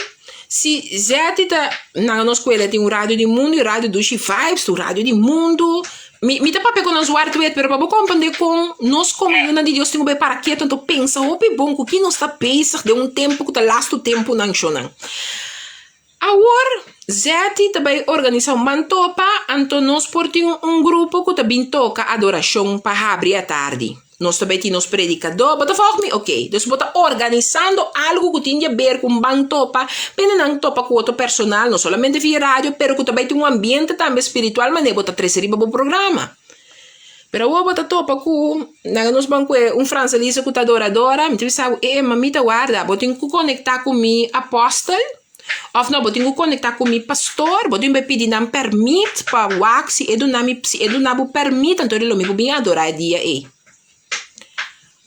si Zetty ta, laga nos ku el tin un radio di mundu i radio Dushi Vibes ta un radio di mundu, mi mi ta papia ku nan zwart wit, pero pa bo komprendé kon nos komo yunan di Dios tin ku bai para ketu anto pensa hopi bon ku ki nos ta bezig den un tempu ku ta lastu tempunan shonnan. Awor, Zetty ta bai organisá un ban topa, anto nos por tin un grupo ku ta bin toka adorashon pa habri atardi. Nos ta bai tin nos predikadó. Bo ta vòlg mi? Oké. Dus bo ta organisando algu ku tin di aber ku un ban topa, pende nan topa ku otro personal, no solamente via radio, pero ku ta bai tin un ambiente tambe spiritual manera bo ta trese riba bo programa. Pero awor bo ta topa ku nan nos ban kue un franselisa ku ta adoradora, mi ta bisa bo, e mamita warda, bo tin ku konektá ku mi apòstel, òf no bo tin ku konektá ku mi pastor, bo tin bai pidi nan pèrmit pa wak si e duna mi, si e duna bo pèrmit anto lo mi por bin adorá e dia ei.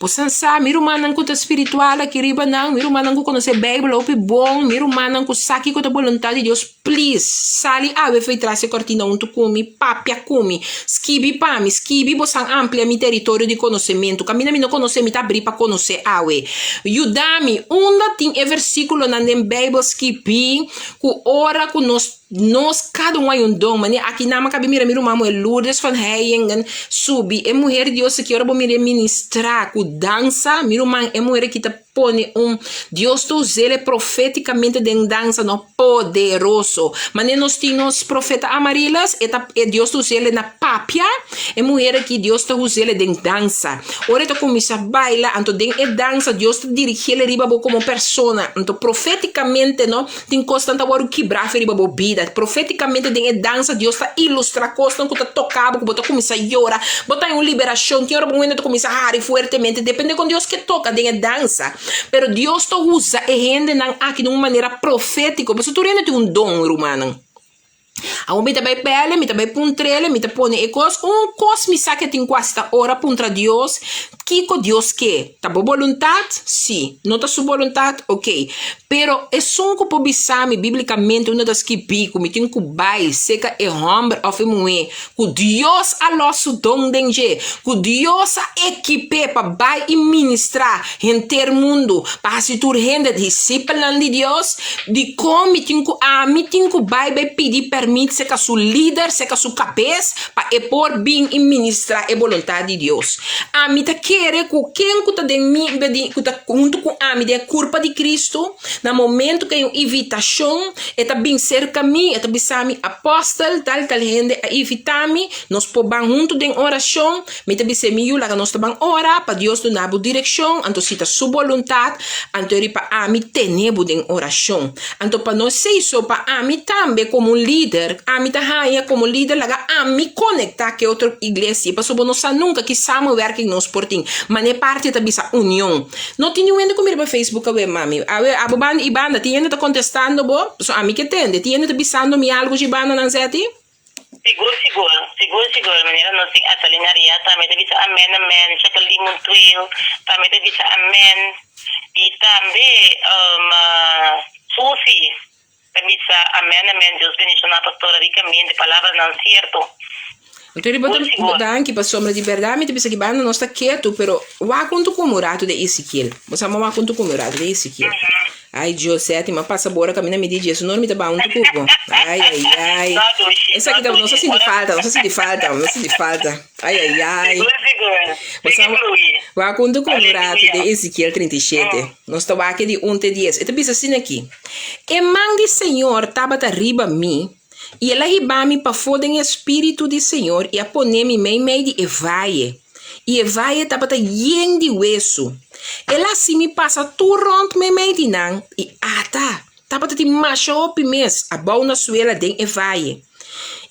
Bo san sa, mi rumannan ku ta spiritual aki riba nan, mi rumannan ku konosé Beibel hopi bon, mi rumannan ku sa kiko ta boluntat di Dios, please, sali awe for tras e kortina huntu ku mi, papia ku mi, skibi pa mi, skibi bo san amplia mi teritorio di konosementu, kaminda mi no konosé mi ta abrí pa konosé awe. Yuda mi, unda tin e versíkulonan den Beibel skibí ku ora ku nos Nos kada un hay un don, manera aki nan mi a kabi mira mi ruman muher Lourdes van Heijingen subi, e muher di Dios aki ora bo mir'é ministrá ku dansa, mi ruman e muher aki ta pone un Dios ta us'el profeticamente den dansa no poderoso, manera nos tin nos profeta Amarilas e ta e Dios ta us'el na papia, e muher aki Dios ta us'el den dansa, ora e ta kuminsá baila anto den e dansa Dios ta dirigiel riba bo komo persona, anto profeticamente no. Tin kosnan ta wòrdu kibrá fe riba bo bida. Profétikamente den e dansa Dios ta ilustrá kosnan ku ta toká bo, ku bo ta kuminsá yora. Bo ta haña un liberashon. Tin ora bo hende ta kuminsá hari fuertemente, depende kon Dios ke toka den e dansa. Pero Dios ta usa e hendenan aki den un manera profétiko, pasobra tur hende tin un don, rumannan. Awor mi ta bai pele, mi ta bai puntrele, mi ta pone e kos. Un kos mi sa ke tin ku hasta ora puntra Dios, kiko Dios ke? Ta bo boluntat? Si. No ta su boluntat? Oke. Pero esun ku por bisa mi biblikamente unda ta skibí ku mi tin ku bai seka e hòmber òf e muhé ku Dios a lòs su don den dje, ku Dios a ekip'é pa bai i ministrá henter mundu, pa hasi tur hende disipelnan di Dios, dikon mi tin ku ami tin ku bai bai pidi pèrmit? serka su lider, serka su kabes, pa e por bin i ministrá e boluntat di Dios. Ami ta kere ku ken ku ta den mi, ku ta huntu ku ami den e kurpa di Kristu, na momentu ku e un invitashon, e ta bin serka mi, e ta bisa mi, Apòstel, tal tal hende a invitá mi, nos por ban huntu den orashon. Mi ta bis'é, Mi yu, laga nos ta ban ora pa Dios duna bo direkshon, anto si ta Su boluntat, anto eri pa ami tene bo den orashon. Anto pa no esei so, pa ami tambe komo un lider, ami ta haña komo lider laga ami konektá ku e otro iglesia, pasobra bo no sa nunka ki samenwerking nos por tin. Manera e parti ta bisa union. No tin niun hende ku mira pa Facebook awe, mami. Awe, abo banda i banda, tin hende ta kontestando bo? Pasobra ami ke tende, tin hende ta bisando mi algu dje bandanan, Zetty? Sigur sigur, sigur sigur, manera nos tin Atalina Ria tambe ta bisa amen amen, Jacqueline Montuil tambe ta bisa amen y tambe Susi ta bisa amen amen, Dios bendiciona pastora ricamente, palabranan cierto. Anto riba Sigur sigur. Danki pasobra di berdad mi ta bisa ki banda nos ta ketu pero wak huntu ku mi un ratu de Ezekiel. Bo sa wak huntu ku mi un ratu de Ezekiel. Ai Josette, m'a pasa bo ora kaminda mi di Jesu no mi ta ba huntu ku bo. Ai ai ai. No dushi, no Esaki ta nos a dushi. sinti Ora falta, nos a sinti falta, nos a sinti falta. Ai ai ai. Sigur sigur. Bo Sigui sa flui. wak huntu ku mi un ratu Aleluya. den Ezekiel 37. Nos ta wak di un te dies. E ta bisa asina aki, E man di Señor tabata riba mi, i el a hiba mi pafó den e spiritu di Señor i a pone mi meimei di e vaye. I e vaye tabata yen di wesu. El a hasi mi pasa tur rònt meimei di nan, i ata, tabata tin masha hopi mes abou na suela den e vaye.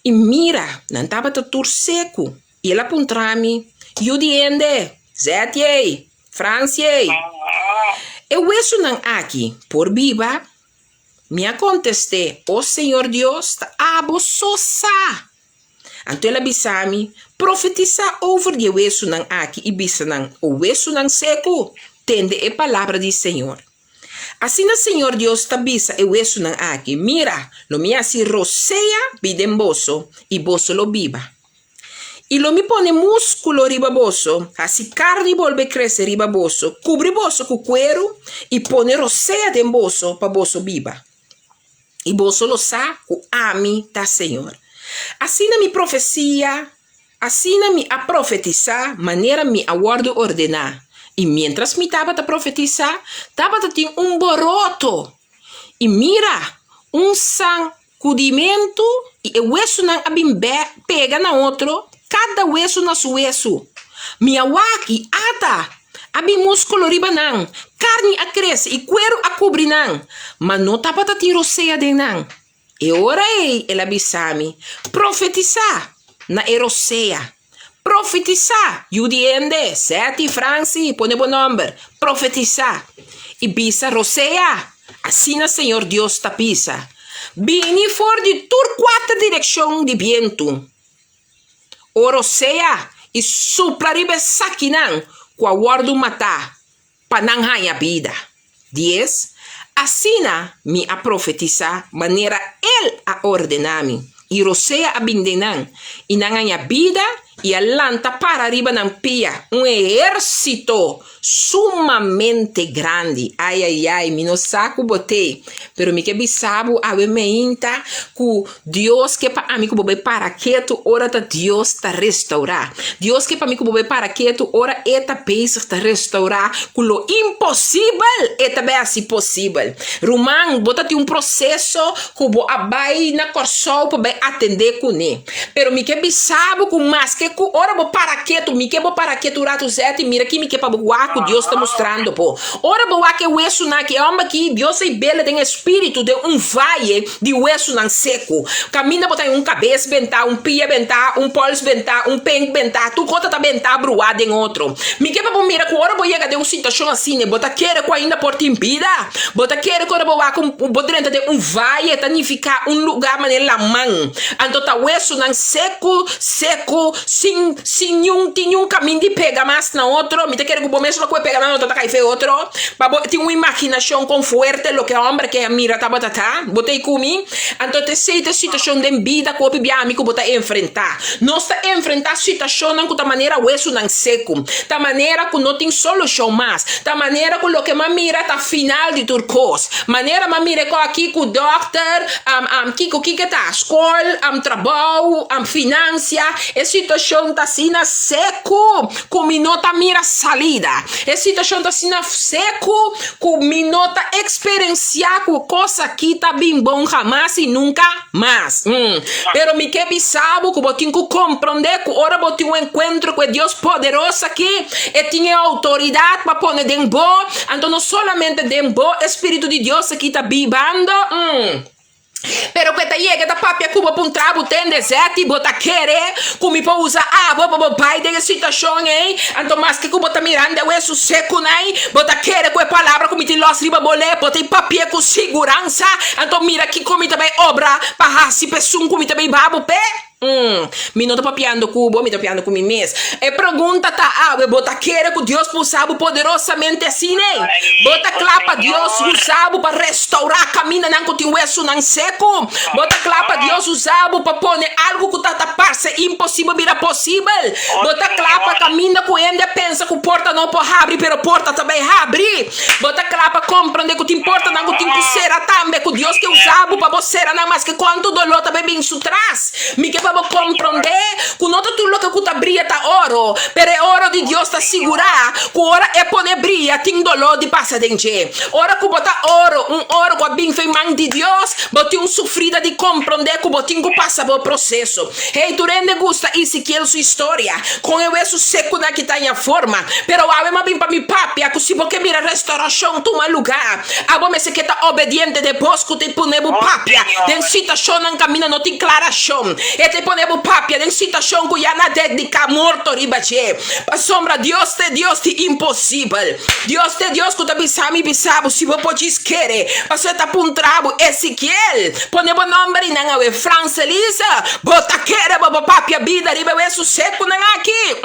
I mira, nan tabata tur seku. I el a puntra mi, Yu di hende, Zetiei, Fransiei, e wesunan aki por biba? Mi a kontest'é, O Señor Dios, ta abo so sa. Anto el a bisa mi, Profetisá over di e wesunan aki i bisa nan, O wesunan seku, tende e palabra di Señor. Asina Señor Dios ta bisa e wesunan aki, Mira, lo mi hasi rosea bi den boso, i boso lo biba. I lo mi pone múskulo riba boso, hasi karni bolbe krese riba boso, kubri boso ku kueru i pone rosea den boso pa boso biba. I boso lo sa ku ami ta señor. Asina mi profesia, asina mi a profetisá manera mi a wòrdu ordená. I miéntras mi tabata profetisá, tabata tin un boroto, i mira, un san Kudimentu i e wesunan a bin bè pega na otro, kada wesu na su wesu. Mi a wak i ata! A bin múskulo riba nan, karni a krese i kueru a kubri nan, ma no tabata tin rosea den nan. E ora ei el a bisa mi, Profetisá na e rosea. Profetisá, yu di hende, Seti, Fransi, pone bo nòmber, profetisá i bisa rosea, Asina señor Dios ta bisa, Bini for di tur kuater direkshon di bientu, o rosea, i supla riba esakinan ku a wòrdu matá, pa nan haña bida. Dies, Asina mi a profetisá manera El a ordená mi, i rosea a bin den nan, i nan haña bida i a lanta para riba nan pia, un ehérsito sumamente grandi. Ai, ai, ai, mi no sa ku bo t'ei, pero mi ke bisa bo awe meinta ku Dios ke pa ami ku bo bai para ketu ora ta Dios ta restourá. Dios ke pa mi ku bo bai para ketu ora E ta bezig ta restourá ku lo imposibel E ta bai hasi posibel. Ruman, bo ta tin un proseso ku bo a bai na Kòrsou pa bai atendé kuné. Pero mi ke bisa bo ku maske ku ora bo para ketu, mi ke bo para ketu un ratu zèt i mira ki mi ke pa bo wak ku Dios ta mustrando bo. Ora bo wak e wesunan aki, e hòmber aki, Dios a hib'el den e spiritu den un vaye di wesunan seku. Kaminda bo ta un kabes bentá, un pia bentá, un pòls bentá, un penk bentá, tur kos ta ta bentá bruá den otro. Mi ke pa bo mira ku ora bo yega den un situashon asina, bo ta kere ku ainda por tin bida? Bo ta kere ku ora bo wak un, bo drenta den un vaye ta nifiká un lugá manera laman. Anto ta wesunan seku, seku, Sin sin niun tin niun kamin di pega mas na otro. Mi ta kere ku bo mes lo ku e pega na otro ta kai fe otro. Pa bo tin un imaginashon kon fuerte loke hòmber ke a mira tabata ta. Bo ta ei ku mi? Anto ta esei ta e situashon den bida ku hopi bia ami ku bo ta enfrentá. Nos ta enfrentá situashonnan ku ta manera wesunan seku. Ta manera ku no tin solushon mas. Ta manera ku loke m'a mira ta final di tur kos. Manera m'a mira e kos aki ku dòkter, kiko kiko ta, skol, trabou, finansia, e situashon ta asina seku ku mi no ta mira salida. E situashon ta asina seku ku mi no ta eksperensiá ku kos aki ta bin bon hamas i nunka mas. Pero mi ke bisa bo ku bo tin ku komprondé ku ora bo tin un enkuentro ku e Dios poderoso aki, e tin e outoridat pa pone den bo, anto no solamente den bo e spiritu di Dios aki ta bibando, pero ku e ta yega ta papia ku bo puntra bo tende zèti bo ta kere ku mi por usa abo pa bo bai den e situashon ei, anto maske ku bo ta mirando e wesu sekunan, bo ta kere ku e palabra ku mi tin lòs riba bo lep bo ta papia ku siguransa, anto mira kiko mi ta bai obra pa hasi pa esun ku mi ta bai babo p'e. Mi no ta papiando ku bo, mi ta papiando ku mi mes. E pregunta ta awe, bo ta kere ku Dios por usa bo poderosamente asina ei? Bo ta kla pa Dios usa bo pa restourá kamindanan ku tin wesunan seku? Bo ta kla pa Dios usa bo pa pone algu ku ta ta parse imposibel bira posibel? Bo ta kla pa kaminda ku hende a pensa ku porta no por habri, pero porta ta bai habri? Bo ta kla pa komprondé ku tin portanan ku tin ku sera tambe, ku Dios ke usa bo pa bo sera nan maske kuantu doló ta bai bin su tras? Mi ke pa bo komprondé ku no ta tur loke ku ta bria ta oro, pero e oro di Dios ta sigurá ku ora e pone bria tin doló di pasa den dje. Ora ku bo ta oro, un oro ku a bin fen man di Dios, bo tin un sufrida di komprondé ku bo tin ku pasa bo proseso. Hey, tur hende gusta Ezekiel su historia, kon e wesu sekunan ki ta haña forma. Pero awe m'a bin pa mi papia ku si bo ke mira restaurashon tuma lugá, abo mester ke ta obediente den bos ku ta pone bo papia den situashonnan kaminda no tin klarashon. E ta pone bo papia den situashon ku ya na dediká morto riba dje. Pasobra Dios ta e Dios di imposibel. Dios ta e Dios ku ta bisa mi bisa bo si bo por djis kere. Pasobra e ta puntra bo, Ezekiel, pone bo nomber i nan awe, Frans Elisa, bo ta kere bo bo papia bida riba e wesu sekunan aki?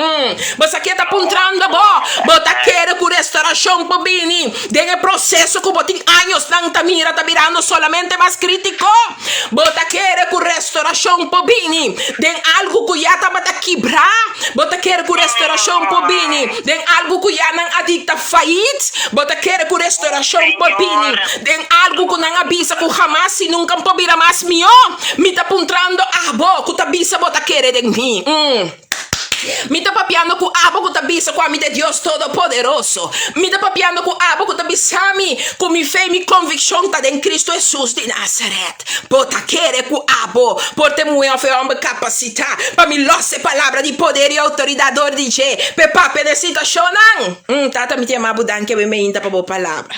Bo sa ke ta puntrando bo? Bo ta kere ku restaurashon por bini den e proseso ku bo tin añosnan ta mira ta birando solamente mas kritiko? Bo ta kere ku restaurashon por bini den algu ku ya tabata kibrá? Bo ta kere ku restaurashon por bini den algu ku ya nan a dikta fayit? Bo ta kere ku restaurashon por bini den algu ku nan a bisa ku hamas i nunka por bira mas mihó? Mi ta puntrando abo ku ta bisa bo ta kere den mi. Mi ta papiando ku abo ku ta bisa ku ami ta e Dios Todopoderoso. Mi ta papiando ku abo ku ta bisa mi ku mi fe i mi konvikshon ta den Kristu Hesus di Nazaret. Bo ta kere ku abo por ta e muhé òf e hòmber kapasitá pa mi lòs e palabra di poder i outoridat dor di dje p'e papia den situashonnan? Tata, mi ta yama bo danki awe meinta pa bo palabra.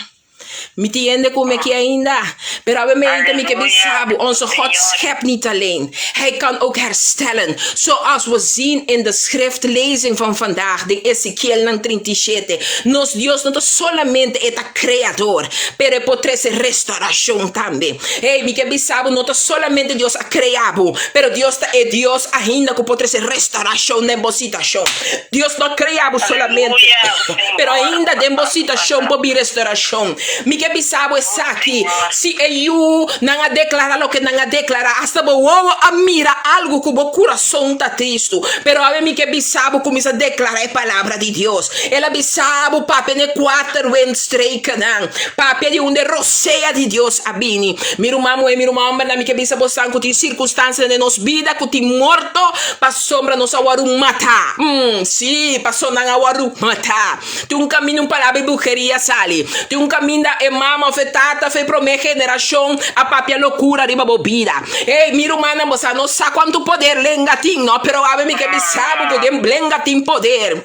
Mi tin hende ku mi aki ainda, pero awe mente mi ke bisa bo, onze God schept niet alleen, Hij kan ook herstellen. Zoals we zien in de schriftlezing van vandaag, den Ezekielnan 37, nos Dios no ta solamente e ta creador, pero e por trece restauracion tambe. Hey, mi ke bisa bo, no ta solamente Dios a crea bo, pero Dios ta e Dios ainda ku por trece restauracion den bo situacion. Dios no a crea bo solamente, pero ainda den bo situacion por bin restauracion. Mi ke bisa bo esaki, si e yu nan a declara loke nan a declara, hasta bo wowo a mira algo cu bo curason ta tristu, pero awe mi ke bisa bo cuminsa declara e palabra di Dios. El a bisa bo papia n'e cuater windstrekennan, papia di unda e rosea di Dios a bini. Mi ruman muhe, mi ruman hombernan, mi ke bisa bosan cu tin circunstancianan den nos bida cu tin morto, Pasobra nos a wòrdu matá. Sí, pasobra nan a wòrdu matá. Tin un kaminda un palabra di bruheria sali. Tin un kaminda e mama òf e tata òf e promé generashon a papia lokura riba bo bida. Ey, mi rumannan, bo sa no sa kuantu poder lenga tin, no? Pero awe mi ke bisa bo ku den lenga tin poder.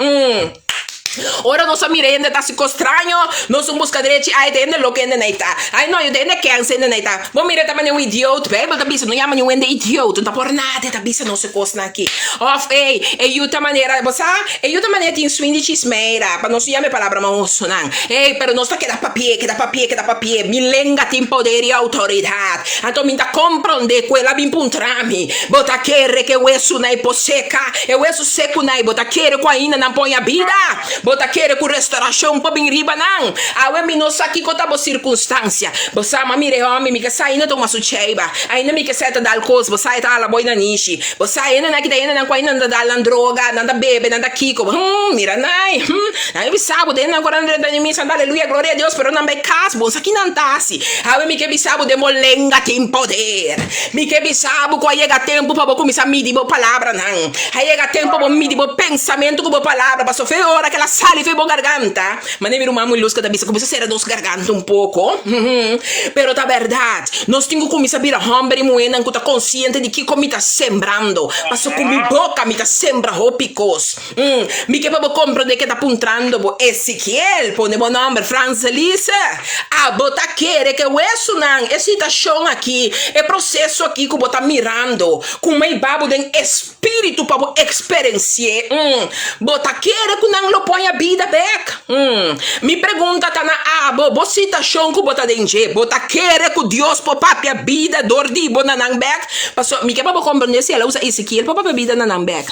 Ora nos a mira hende ta hasi kos straño, nos un buska drechi, ai ta hende loko hende nai ta. Ai no, yo ta hende kens hende nai ta. Bo mira ta manera un idioot. Bijbel ta bisa no yama niun hende idioot, no ta por nada e ta bisa nos e kosnan aki. Of ey, e yu ta manera, bo sa, e yu ta manera tin swin di chismeira, pa nos no yama e palabra mahosonan. Ey, pero nos ta keda papi'é, keda papi'é, keda papi'é. Mi lenga tin poder i outoridat. Anto mi ta komprondé ku el a bin puntra mi, Bo ta kere ku e wesunan ei por seka? E wesu sekunan ei, bo ta kere ku ainda nan por haña bida? Bo ta kere ku restorashon por bin riba nan? Awe mi no sa kiko ta bo sirkunstansia. Bo sa, ma mira e hòmber, mi ke sa ainda tuma su cheiba. Ainda mi ke sa e ta dal kos, bo sa e ta hala boi na nishi. Bo sa hendenan ki ta hendenan ku ainda nan ta dal nan droga, nan ta bebe, nan ta kiko. Hum, mira nai, hum. Nan a bisa bo, den nan ku nan drenta den misa, nan ta aleluya, gloria a Dios, pero nan bai kas, bo sa ki nan ta hasi. Awe mi ke bisa bo den bo lenga tin poder. Mi ke bisa bo ku a yega tempu pa bo kuminsá midi bo palabranan. A yega tempu pa bo midi bo pensamentu ku bo palabra, pasobra fe ora ku el a sali fe bo garganta, Manera mi ruman Miluska ta bisa, kuminsá sera nos garganta un poko. Pero ta bèrdat, nos tin ku kuminsá bira hòmber i muhénan ku ta konsiente di kiko mi ta sembrando. Pasobra ku mi boka mi ta sembra hopi kos. Mi ke pa bo komprondé ke ta puntrando bo. Ezekiel, pone bo nòmber, Franselise. Abo ta kere ku e wesunan, e situashon aki, e proseso aki ku bo ta mirando, ku mei ba bo den e. Spiritu pa bo eksperensi'é. Bo ta kere ku nan lo pon e bida bèk? Mi pregunta ta na abo, bo situashon ku bo ta den dje, bo ta kere ku Dios por papia bida dor di bo na nan bèk? Pasobra mi ke pa bo komprendé si el a usa Ezekiel pa papia bida na nan bèk.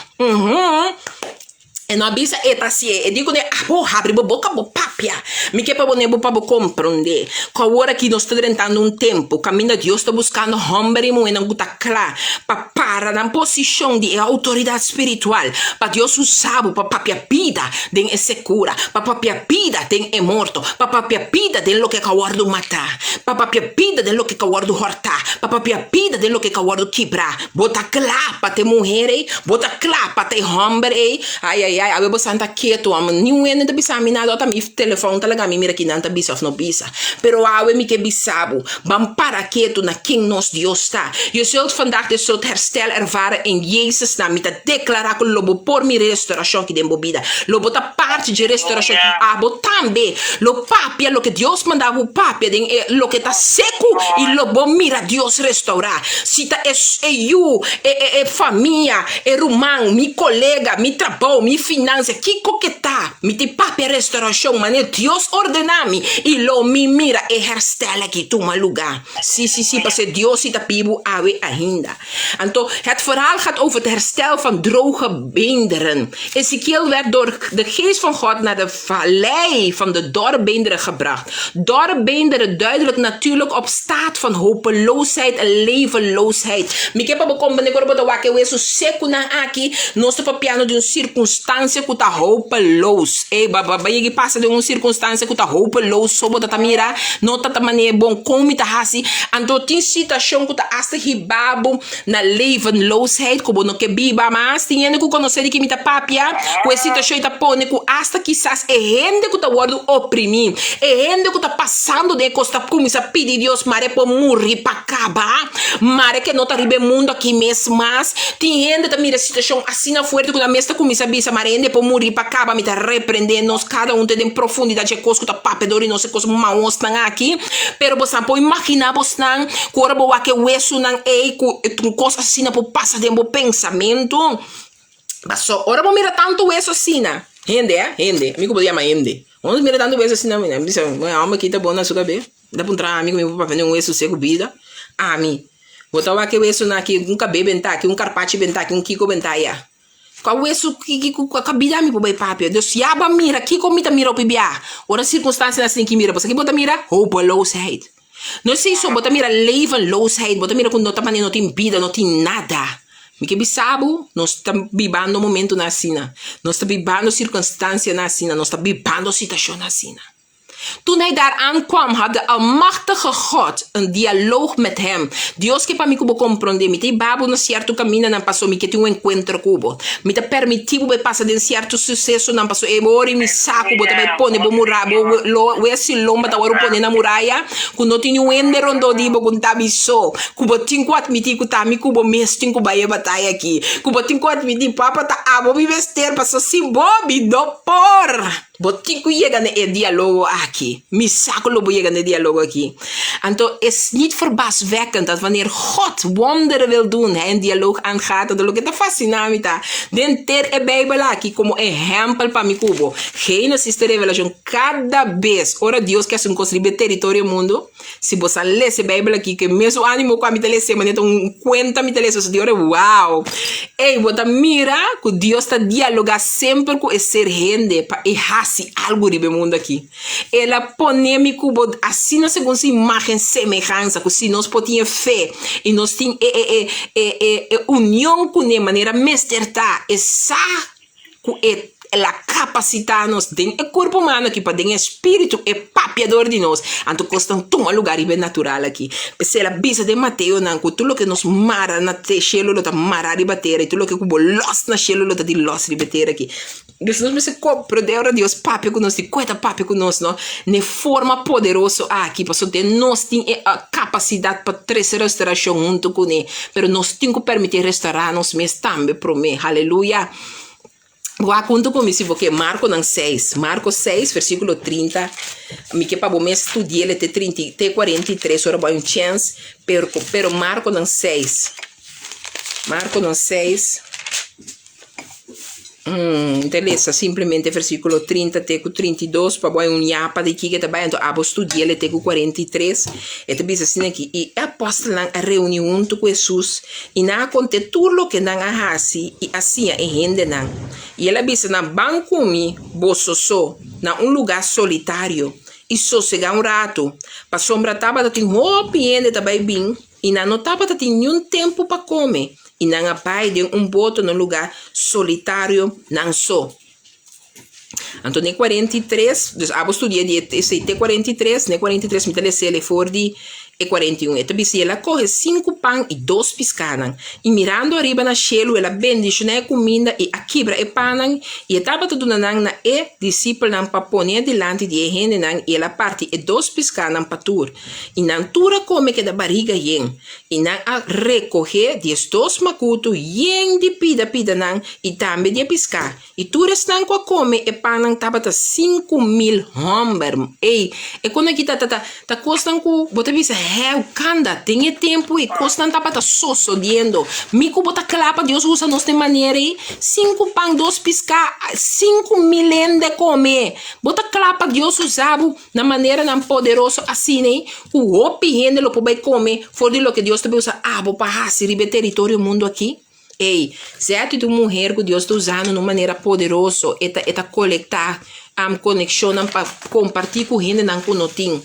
E no a bisa e ta hasié. E di kuné, Abo, habri bo boka, bo papia. Mi ke pa bo nebo pa bo komprondé ku awor aki nos ta drentando un tempu kaminda Dios ta buskando hòmber i muhénan ku ta kla pa para nan posishon di e outoridat spiritual, pa Dios usa bo pa papia bida den e sekura, pa papia bida den e morto, pa papia bida den loke ku a wòrdu matá, pa papia bida den loke ku a wòrdu hòrtá, pa papia bida den loke ku a wòrdu kibrá. Bo ta kla pa ta e muher ei? Bo ta kla pa ta e hòmber ei? Ai, ai, ai, awe bo san ta ketu, amo. Niun hende ta bisa mi nada, ota mi telefòn ta laga mi mira kinan ta bisa òf no bisa. Pero awe mi ke bisa bo, ban para ketu na ken nos Dios ta. Je zult vandaag dit soort herstel ervaren in Jezus naam. Mi ta deklará ku lo bo por mira e restorashon aki den bo bida. Lo bo ta parti dje restorashon aki. Abo tambe lo papia loke Dios manda bo papia den e loke ta seku i lo bo mira Dios restourá. Si ta e e yu, e e e famia, e ruman, mi kolega, mi trabou, mi finansia, kiko ke ta, mi tin papia restaurashon manera Dios ordená mi i lo mi mira e herstel aki tuma lugá. Sí, sí, sí, pasobra Dios si ta bibu awe ainda. Anto, het verhaal gaat over het herstel van droge beenderen. Ezekiel werd door de Geest van God naar de vallei van de dorre beenderen gebracht. Dorre beenderen duidelijk natuurlijk op staat van hopeloosheid en levenloosheid. Mi ke pa bo komprende ku ora bo ta wak e wesu sekunan aki, nos ta papiando di un sirkunstansia ku ta hopeloos. Ey, ba ba yegi pasa den un sirkunstansia ku ta hopeloos, so bo ta ta mira, no ta ta manera bon kon mi ta hasi. Anto tin situashon ku ta asta hiba bo na levenloosheid ku bo no ke biba mas. Tin hende ku konosé di ki mi ta papia, ku e situashon ei ta pone ku asta kisas e hende ku ta wòrdu oprimí, e hende ku ta pasando den e kos ta kuminsá pidi Dios mare por muri pa kaba, mare ke no ta riba e mundu aki mes mas. Tin hende ta mira e situashon asina fuerte ku nan mes ta kuminsá bisa mare hende por muri pa kaba. Mi ta reprendé nos kada un te den profundidat dje kos ku ta papia dor di nos e kos maosnan aki. Pero bosan por imaginá bosnan ku ora bo wak e wesunan ei ku un kos asina por pasa den bo pensamentu? Paso ora bo mira tantu wesu asina, hende eh, hende, mi ku bo yama hende, ora bo mira tantu wesu asina mi bisa, e hòmber aki ta bon na su kabes, mi ta puntra ami ku mi por papia den un wesu seku bida, ami, bo ta wak e wesunan aki, un kabe bentá aki, un karpachi bentá aki, un kiko bentá aya. Kua wesu ki ku kua bida mi por bai papia? Dus ya bo a mira kiko mi ta mira hopi bia. Ora sirkunstansianan asin ki mira bo sa ki bo ta mira? Hopeloosheid. No esei so, bo ta mira levenloosheid, bo ta mira ku no ta manera no tin bida, no tin nada. Mi ke bisa bo, nos ta bibando momentunan asina, nos ta bibando sirkunstansianan asina, nos ta bibando situashonnan asina. Toen hij daar aankwam, had de Almachtige God een dialoog met hem. Dios ke pa mi ku bo komprondé. Mi ta hiba bo na sierto kamindanan paso mi ke tin un enkuentro ku bo. Mi ta permití bo bai pasa den sierto susesonan paso e ora i mi sa ku bo ta bai pone bo mura, bo lo wes i lomba ta wòrdu pone na muraya ku no tin niun hende rondó di bo ku ta mi so. Ku bo tin ku atmití ku ta mi ku bo mes tin ku bai e bataya aki. Ku bo tin ku atmití, Papa ta abo mi mester paso sin bo mi no por. Bo tin ku yega na e dialogo aki. Mi sa ku lo bo yega na e dialogo aki. Anto es niet verbazwekkend dat wanneer God wonderen wil doen, Hij een dialoog aangaat. Anto loke ta fasina mi ta, den ter e Bijbel aki komo ehèmpel pa mi ku bo. Génesis te Revelashon, kada bes ora Dios ke hasi un kos riba e teritorio mundu, Si bo sa lesa e Bijbel aki ku e mesun animo ku ami ta lesa manera ta un kuenta mi ta lesa pasobra di ora wow! Ey bo ta mira ku Dios ta dialoga semper ku e ser hende pa e hasi algu riba e mundu aki. El a pone mi ku bo asina segun su imagen semehansa ku si nos por tin e fe i nos tin e e e e e union kuné manera mester ta e sa ku e el a kapasitá nos den e kurpo humano aki pa den e spiritu e papia dor di nos, anto kosnan tuma lugá riba e natural aki. P'esei el a bisa den Mateonan ku tur loke nos mara na shelu lo ta mará riba tera i tur loke ku bo lòs na shelu lo ta di lòs riba e tera aki. Dus nos mester komprendé ora Dios papia ku nos di ku e ta papia ku nos no na e forma poderoso aki pasobra den nos tin e kapasidat pa trese restorashon huntu kuné, pero nos tin ku permití restorá nos mes tambe promé. Haleluya! Wak huntu ku mi si bo ke Markonan seis, Marko seis versíkulo 30. Mi ke pa bo mes studi'el te trinta i te 43 ora bo hay un chèns, pero pero Markonan seis, Markonan seis. Mi ta lesa simplemente versíkulo 30 te ku 32 pa bo hay un yapa di kiko e ta bai, anto abo studi'el te ku 43. E ta bisa asina aki, I e apòstelnan a reuní huntu ku Hesus, i nan a kont'é tur loke nan a hasi i a siña e hendenan. I el a bisa nan, Ban ku mi, boso so, na un lugá solitario, i sosegá un ratu, pasobra tabata tin hopi hende ta bai bin, i nan no tabata tin niun tempu pa kome, i nan a bai den un boto na un lugá solitario nan so. Anto n'e 43, dus abo studia di esei te 43, n'e 43 mi ta les'el e for di e 41. E ta bisa, I el a kohe sinku pan i dos piskanan, i mirando ariba na shelu el a bendishoná e kuminda i a kibra e pannan, i e tabata duna nan na e disipelnan pa pone dilanti di e hendenan, i el a parti e dos piskanan pa tur. I nan tur a kome keda bariga yen, i nan a rekohé 12 makutu yen di pida pidanan i tambe di e piská. I tur esnan ku a kome e pannan tabata 5000 hòmber. Ey, e kon aki ta ta ta kosnan ku bo ta bisa, Hèu, kanda, den e tempu ei kosnan tabata sosodiendo. Mi ku bo ta kla pa Dios usa nos den manera ei? Sinku pan, dos piská, 5000 hende kome. Bo ta kla pa Dios usa bo na maneranan poderoso asina ei ku hopi hende lo por bai kome for di loke Dios ta bai usa abo pa hasi riba e teritorio mundu aki? Ey, sea ti ta un muher ku Dios ta usando na un manera poderoso, e ta e ta kolektá konekshonnan pa kompartí ku hendenan ku no tin.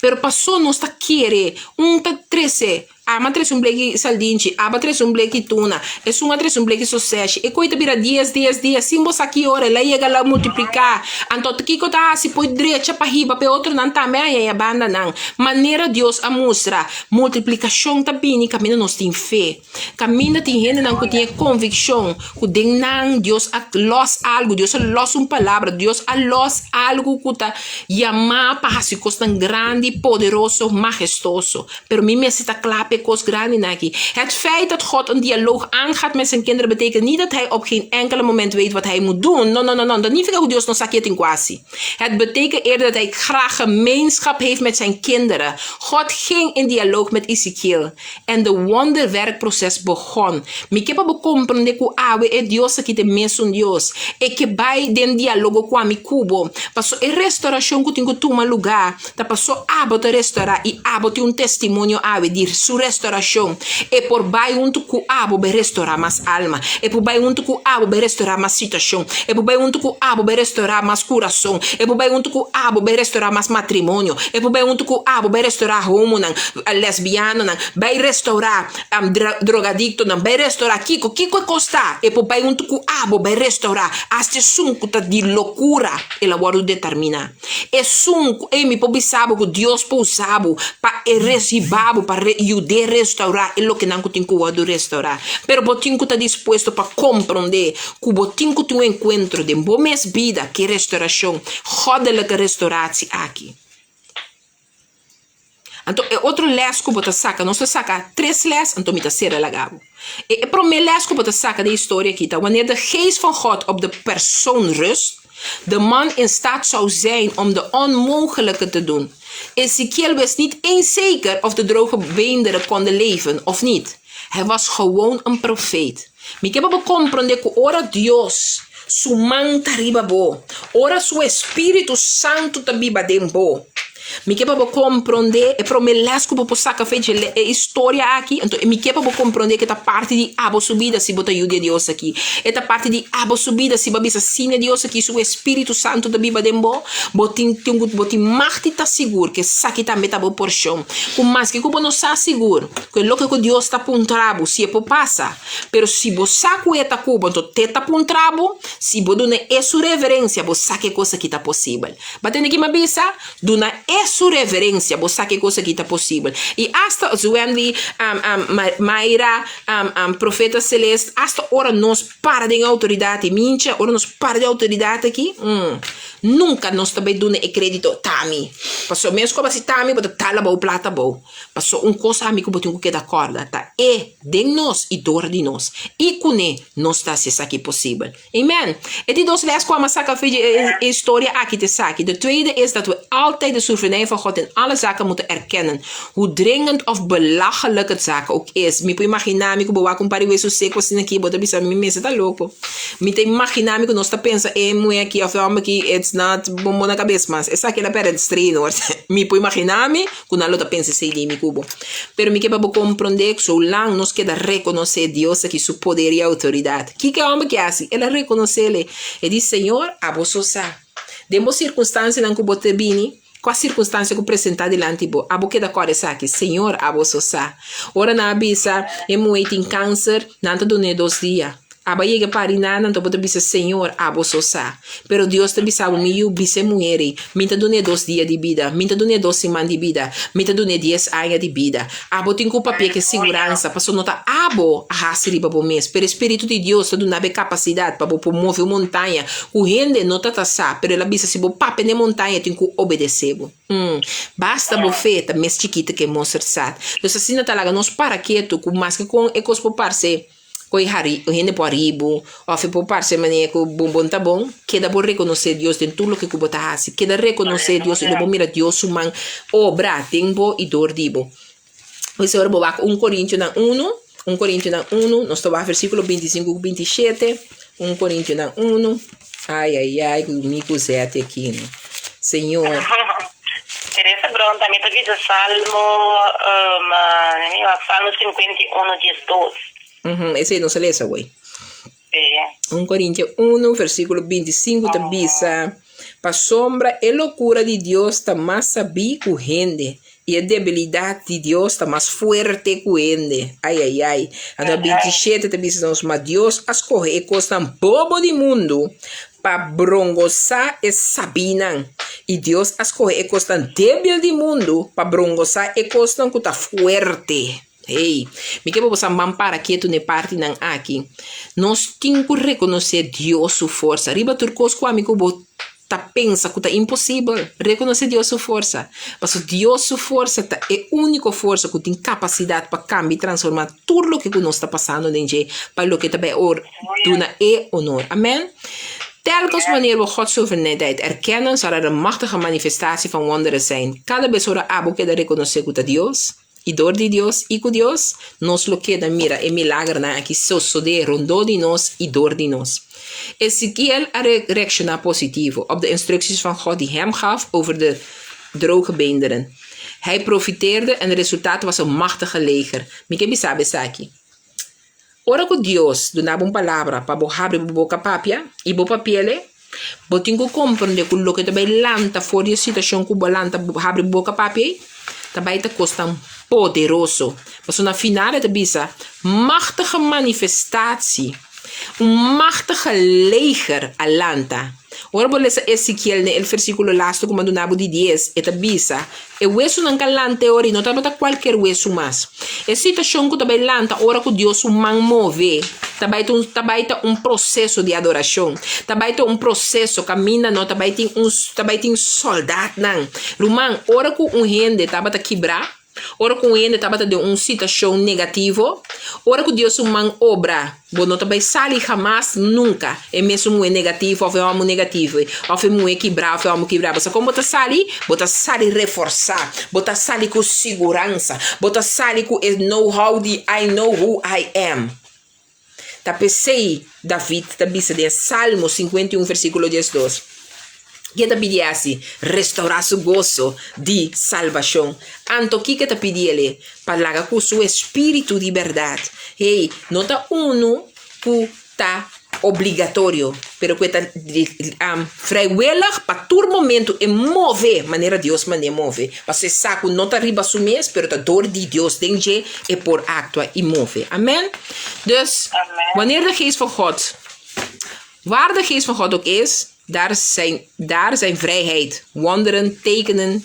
Pero paso nos ta kere un ta trese, ami a trese un bleki saldinchi, abo a trese un bleki tuna, esun a trese un bleki soseshi, e koi ta bira dies, dies, dies, sin bo sa ki ora el a yega el a multipliká. Anto kiko ta hasi por drecha pa hiba pa e otronan tambe a haña bandanan. Manera Dios a mustra, multiplikashon ta bini kaminda nos tin fe. Kaminda tin hendenan ku tin e konvikshon ku den nan Dios a lòs algu, Dios a lòs un palabra, Dios a lòs algu ku ta yamá pa hasi kosnan grandi, poderoso, mahestoso. Pero mi mester ta kla pa e kos grandinan aki. Het feit dat God een dialoog aangaat met zijn kinderen betekent niet dat hij op geen enkele moment weet wat hij moet doen. No, no, no, no. Dat nifiká ku Dios no sa ke tin ku hasi. Het betekent eerder dat hij graag gemeenschap heeft met zijn kinderen. God ging in dialoog met Ezekiel. En de wonderwerkproces begon. Mi ke pa bo komprende ku awe e Dios aki ta e mesun Dios. E ke bai den dialogo ku ami ku bo. Paso e restaurashon ku tin ku tuma lugá ta paso abo ta restaurá i abo tin un testimonio awe di su restaurashon. E por bai huntu ku abo bai restaurá mas alma. E por bai huntu ku abo bai restaurá mas situashon. E por bai huntu ku abo bai restaurá mas kurason. E por bai huntu ku abo bai restaurá mas matrimonio. E por bai huntu ku abo bai restaurá homonan. Lesbianonan, bai restaurá drogadictonan, bai restaurá kiko, kiko e kos ta? E por bai huntu ku abo bai restaurá hasta esun ku ta di lokura el a wòrdu determiná. Esun ku, ey mi por bisa bo ku Dios por usa bo pa e resiba bo, pa yud'é restaurá e lokenan ku tin ku wòrdu restaurá. Pero bo tin ku ta dispuesto pa komprondé ku bo tin ku tin un enkuentro den bo mes bida ku e restaurashon, gòdelike restauratie aki. Anto e otro les ku bo ta saka, nos ta saka tres les, anto mi ta sera laga bo. E e promé les ku bo ta saka di e historia aki ta, wanneer de Geest van God op de persoon rust, De man in staat zou zijn om de onmogelijke te doen. Ezekiel wist niet eens zeker of de droge beenderen konden leven of niet. Hij was gewoon een profeet. Mi ke pa bo komprondé ku ora Dios su man ta riba bo, ora su Espíritu Santu ta biba den bo, mi ke pa bo komprondé e promé lès ku bo por saka fe dje e historia aki, anto mi ke pa bo komprondé ku e ta parti di abo su bida si bo ta yu di e Dios aki. E ta parti di abo su bida si bo a bisa sí na e Dios aki, su Espíritu Santu ta biba den bo, bo tin tin ku bo tin mag di ta sigur ku esaki tambe ta bo porshon. Ku maske ku bo no sa sigur ku e loke ku Dios ta puntra bo si e por pasa, Pero si bo sa ku e ta ku bo, anto te ta puntra bo, si bo duna e su reverensia, bo sa ke kos aki ta posibel. Bo a tende ki mi a bisa? Duna e su reverensia, bo sa ke kos aki ta posibel. I asta Wendy, Mayra, Profeta Celeste, asta ora nos para den e outoridat, i Mincha, ora nos para den e outoridat aki, nunka nos ta bai duna e kredito ta mi. Pasobra mes ku a basi ta mi, bo ta tala bou plata bou. Pasobra un kos ami ku bo tin ku keda kòrda ta e. Den nos i dor di nos. I kuné nos ta hasi esaki posibel. Amen. E di dos les ku a saka for di e historia aki ta esaki, De tweede is dat we altijd de soevereinheid van God in alle zaken moeten erkennen, hoe dringend of belachelijk het zaak ook is. Mi por imaginá mi ku bo wak un par di wesu seku asina aki, bo ta bisa, mi mester ta loko. Mi ta imaginá mi ku nos ta pensa e muhé aki òf e hòmber aki, it's not bon bon na kabes mas. Esaki el a pèrdè strain hoor. Mi por imaginá mi. Ku nan lo ta pensa esei di mi ku bo. Pero mi ke pa bo komprondé ku soulang nos keda rekonosé Dios aki su poder i outoridat. Kiko e hòmber ke hasi? El a rekonosé-le. E di, Señor, abo so sa. Den bo sirkunstansianan ku bo ta bini, kua sirkunstansia ku presentá dilanti bo, abo keda kòrda esaki, Señor, abo so sa. Ora nan a bisa e muhé tin kanser, nan ta dun'é dos dia. Abo a yega pari nada, anto bo ta bisa, Señor, abo so sa. Pero Dios ta bisa bo, Mi yu, bisa e muher ei, Mi ta dun'é dos dia di bida, Mi ta dun'é dos siman di bida, Mi ta dun'é dies aña di bida. Abo tin ku papia ku e siguransa, pasobra no ta abo a hasi riba bo mes, pero e Spiritu di Dios ta duna bo e kapasidat pa bo por move un montaña ku hende no ta ta sa, pero el a bisa si bo papia na e montaña e tin ku obedesé bo. Basta bo fe ta mes chikito ku e mosterdzaad. Dus asina ta laga nos para ketu ku maske kon e kos por parse. Koe hari un hende por haribu of e por parce manera cu bon bon ta bon, keda bo reconoce Dios den tur loke cu bo ta haci. Keda reconoce Dios y lo bo mira Dios su man obra den bo y door di bo. Pues ora bo wak un Corintionan uno, un Corintionan uno, nos ta wak versiculo bintisinco cu bintishete, un Corintionan uno, ay ay ay cu mi cu zete aki no. Señor. Teresa Brown tambe ta bisa Salmo, Salmo 51, 12. Uhum, esei nos a lesa hoy. Sí. 1 Corintio 1, versículo 25 ta bisa, Pasobra e locura di Dios ta mas sabí ku hende, i e debilidat di Dios ta mas fuerte ku hende. Ai, ai, ai. Anto 27 ta bisa nos, Ma Dios a skohe e kosnan bobo di mundu pa brongosá e sabínan, i Dios a skohe e kosnan débil di mundu pa brongosá e kosnan ku ta fuerte. Hey, mi ke pa bo sa ban para ketu na e partinan aki. Nos tin ku rekonosé Dios su forsa. Riba tur kos ku ami ku bo ta pensa ku ta imposibel, rekonosé Dios su forsa. Pasobra Dios su forsa ta e úniko forsa ku tin kapasidat pa kambia i transformá tur loke ku nos ta pasando den dje pa loke ta bai or duna e honor. Amen. Telkens wanneer we Gods soevereiniteit erkennen, zal er een machtige manifestatie van wonderen zijn. Kada bes ora abo keda rekonosé ku ta Dios, i dor di Dios i ku Dios, nos lo keda mira e milagernan aki sosodé rondó di nos i dor di nos. Ezekiel a reakshoná positivo op de instructies van God die hem gaf over de droge beenderen. Hij profiteerde en resultaat was een machtige leger. Mi ke bisa bo esaki. Ora ku Dios duna bo un palabra pa bo habri bo boka papia i bo papi'el, bo tin ku komprendé ku loke ta bai lanta for di e situashon ku bo a lanta habri bo boka papia ei, ta bai ta kosnan poderoso. Pasobra na final e ta bisa, Machtige manifestatie, un machtige leger a lanta. Ora bo lesa Ezekiel den el versíkulo lastu ku mi a duna bo di dies, e ta bisa, E wesunan ku a lanta e ora ei no tabata kualker wesu mas. E situashon ku ta bai lanta ora ku Dios su man move ta bai ta un ta bai ta un proseso di adorashon, ta bai ta un proseso kaminda no ta bai tin un ta bai tin sòldatnan. Ruman, ora ku un hende tabata kibrá. Ora ku un hende tabata den un situashon negativo, ora ku Dios su man obra, bo no ta bai sali hamas nunka e mesun muhé negativo òf e hòmber negativo òf e muhé kibrá òf e hòmber kibrá. Bo sa kon bo ta sali? Bo ta sali reforsá, bo ta sali ku siguransa, bo ta sali ku e know how di I know who I am. Ta p'esei David ta bisa den Salmo 51 versíkulo 12, Ke ta pidi hasi? Restourá su goso di salbashon. Anto kiko e ta pidi el? Pa laga ku su espíritu di bèrdat. Hey, no ta unu ku ta obligatorio, pero ku e ta vrijwillig pa tur momentu e move manera Dios mand'é move. Pasobra e sa ku no ta riba su mes, pero ta dor di Dios den dje e por aktua i move. Amen. Dus, wanneer de Geest van God, waar de Geest van God ook is, daar zijn, daar zijn vrijheid, wonderen, tekenen.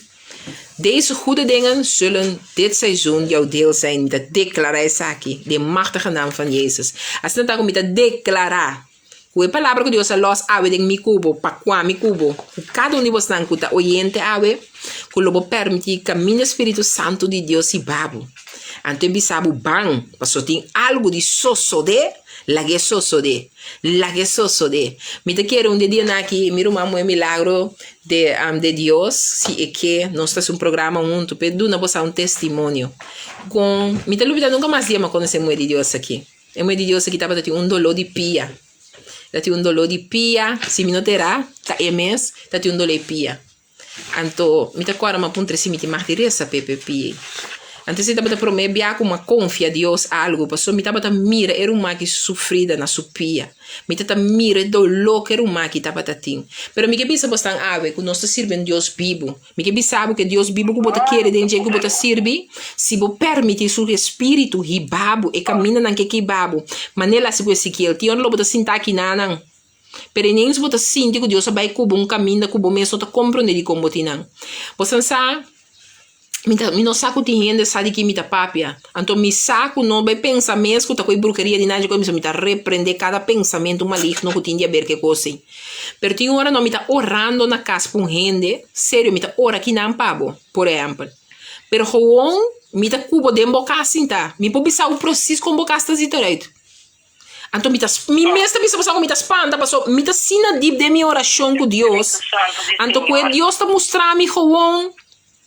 Deze goede dingen zullen dit seizoen jouw deel zijn. Mi ta deklará esaki den machtige naam van Jezus. Asina ta ku mi ta deklará ku e palabra ku Dios a lòs awe den mi ku bo, pa kua mi ku bo, ku kada un di bosnan ku ta oyente awe, ku lo bo permití kaminda Spiritu Santu di Dios hiba bo. Anto e bisa bo ban, pasobra tin algu di sosodé, lag'é sosodé, lag'é sosodé. Mi ta kere un di e dianan aki mi ruman muhé Milagro de de Dios, si e ke nos ta hasi un programa huntu p'e duna bo sa un testimonio kon mi ta lubida nunka mas dia mi a konosé e muhé di Dios aki. E muhé di Dios aki tabata tin un doló di pia, ta tin un doló di pia, si mi no ta erá ta e mes ta tin un doló di pia. Anto mi ta kòrda mi a puntra si mi tin mag di resa p'e p'e pia. Anto esei tabata promé bia ku mi a konfia Dios algu pasobra mi tabata mira e ruman ki sufrida na su pia. Mi ta ta mira e doló ku e ruman aki tabata tin. Pero mi ke bisa bosnan awe ku nos ta sirbi un Dios bibu. Mi ke bisa bo ku e Dios bibu ku bo ta kere den dje ku bo ta sirbi, si bo permití su espíritu hiba bo e kamindanan ke ke hiba bo, manera el a hasi ku Ezekiel, tin ora lo bo ta sinta akinanan. Pero ineens bo ta sinti ku Dios a bai ku bo un kaminda ku bo mes no ta komprondé dikon bo tin nan. Bo san sa, mi ta mi no sa ku tin hende sa di ki mi ta papia. Anto mi sa ku no bai pensa mes ku ta ku e brukeria di nan dje mi ta reprendé kada pensamentu maligno ku tin di aber ku e kos ei. Pero tin ora no mi ta orando na kas pa un hende, serio mi ta ora kinan pa bo, por ehèmpel. Pero gewoon mi ta ku bo den bo kas sinta. Mi por bisa bo presis kon bo kas ta zit eruit. Anto mi ta, mi mes ta bisa pasobra ku mi ta spanta, pasobra mi ta asina dip den mi orashon ku Dios, anto ku e Dios ta mustra mi gewoon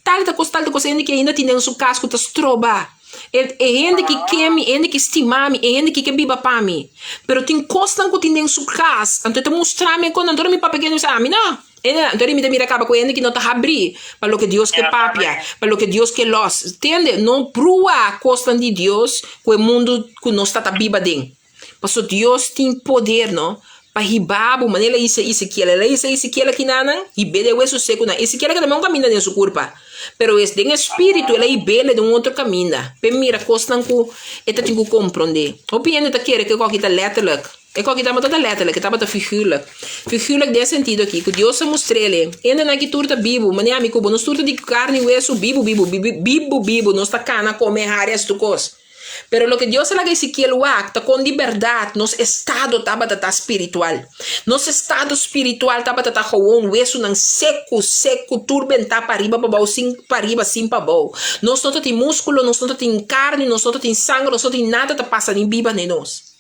tal ta kos, tal ta kos, e hende ki ainda tin den su kas ku ta stroba, e e hende ki ke mi, e hende ki stima mi, e hende ki ke biba pa mi, pero tin kosnan ku tin den su kas, anto e ta mustra mi e kosnan, anto ora mi papia ku hende mi bisa, ami no, Anto mi ta mira kaba ku hende ki no ta habrí pa loke Dios ke papia, pa loke Dios ke lòs. Tende, no brua kosnan di Dios ku e mundu ku nos ta ta biba den. Pasobra Dios tin poder, no, pa hiba bo, manera el a bisa Ezekiel. El a bisa Ezekiel akinanan, hib'é den wesu sekunan. Ezekiel a keda men un kaminda den su kurpa, pero es den e spiritu el a hib'é den un otro kaminda, p'e mira kosnan ku e ta tin ku komprondé. Hopi hende ta kere ku e kòki ta lèterlik. E koki tabata ta letterlijk, e tabata figuurlijk. Figuurlijk den e sentido aki, ku Dios a mustr'el, Hendenan aki tur ta bibu, manera ami ku bo, nos tur ta di karni i wesu, bibu, bibu, bibu, bibu, bibu, nos ta kana, kome, hari, hasi tur kos. Pero loke Dios a laga Ezekiel wak ta kon di bèrdat nos estado tabata ta spiritual. Nos estado spiritual tabata ta gewoon wesunan seku, seku, tur bentá pariba pabou, sin pariba, sin pabou. Nos no ta tin múskulo, nos no ta tin karni, nos no ta tin sanger, nos no tin nada ta pasa ni biba den nos.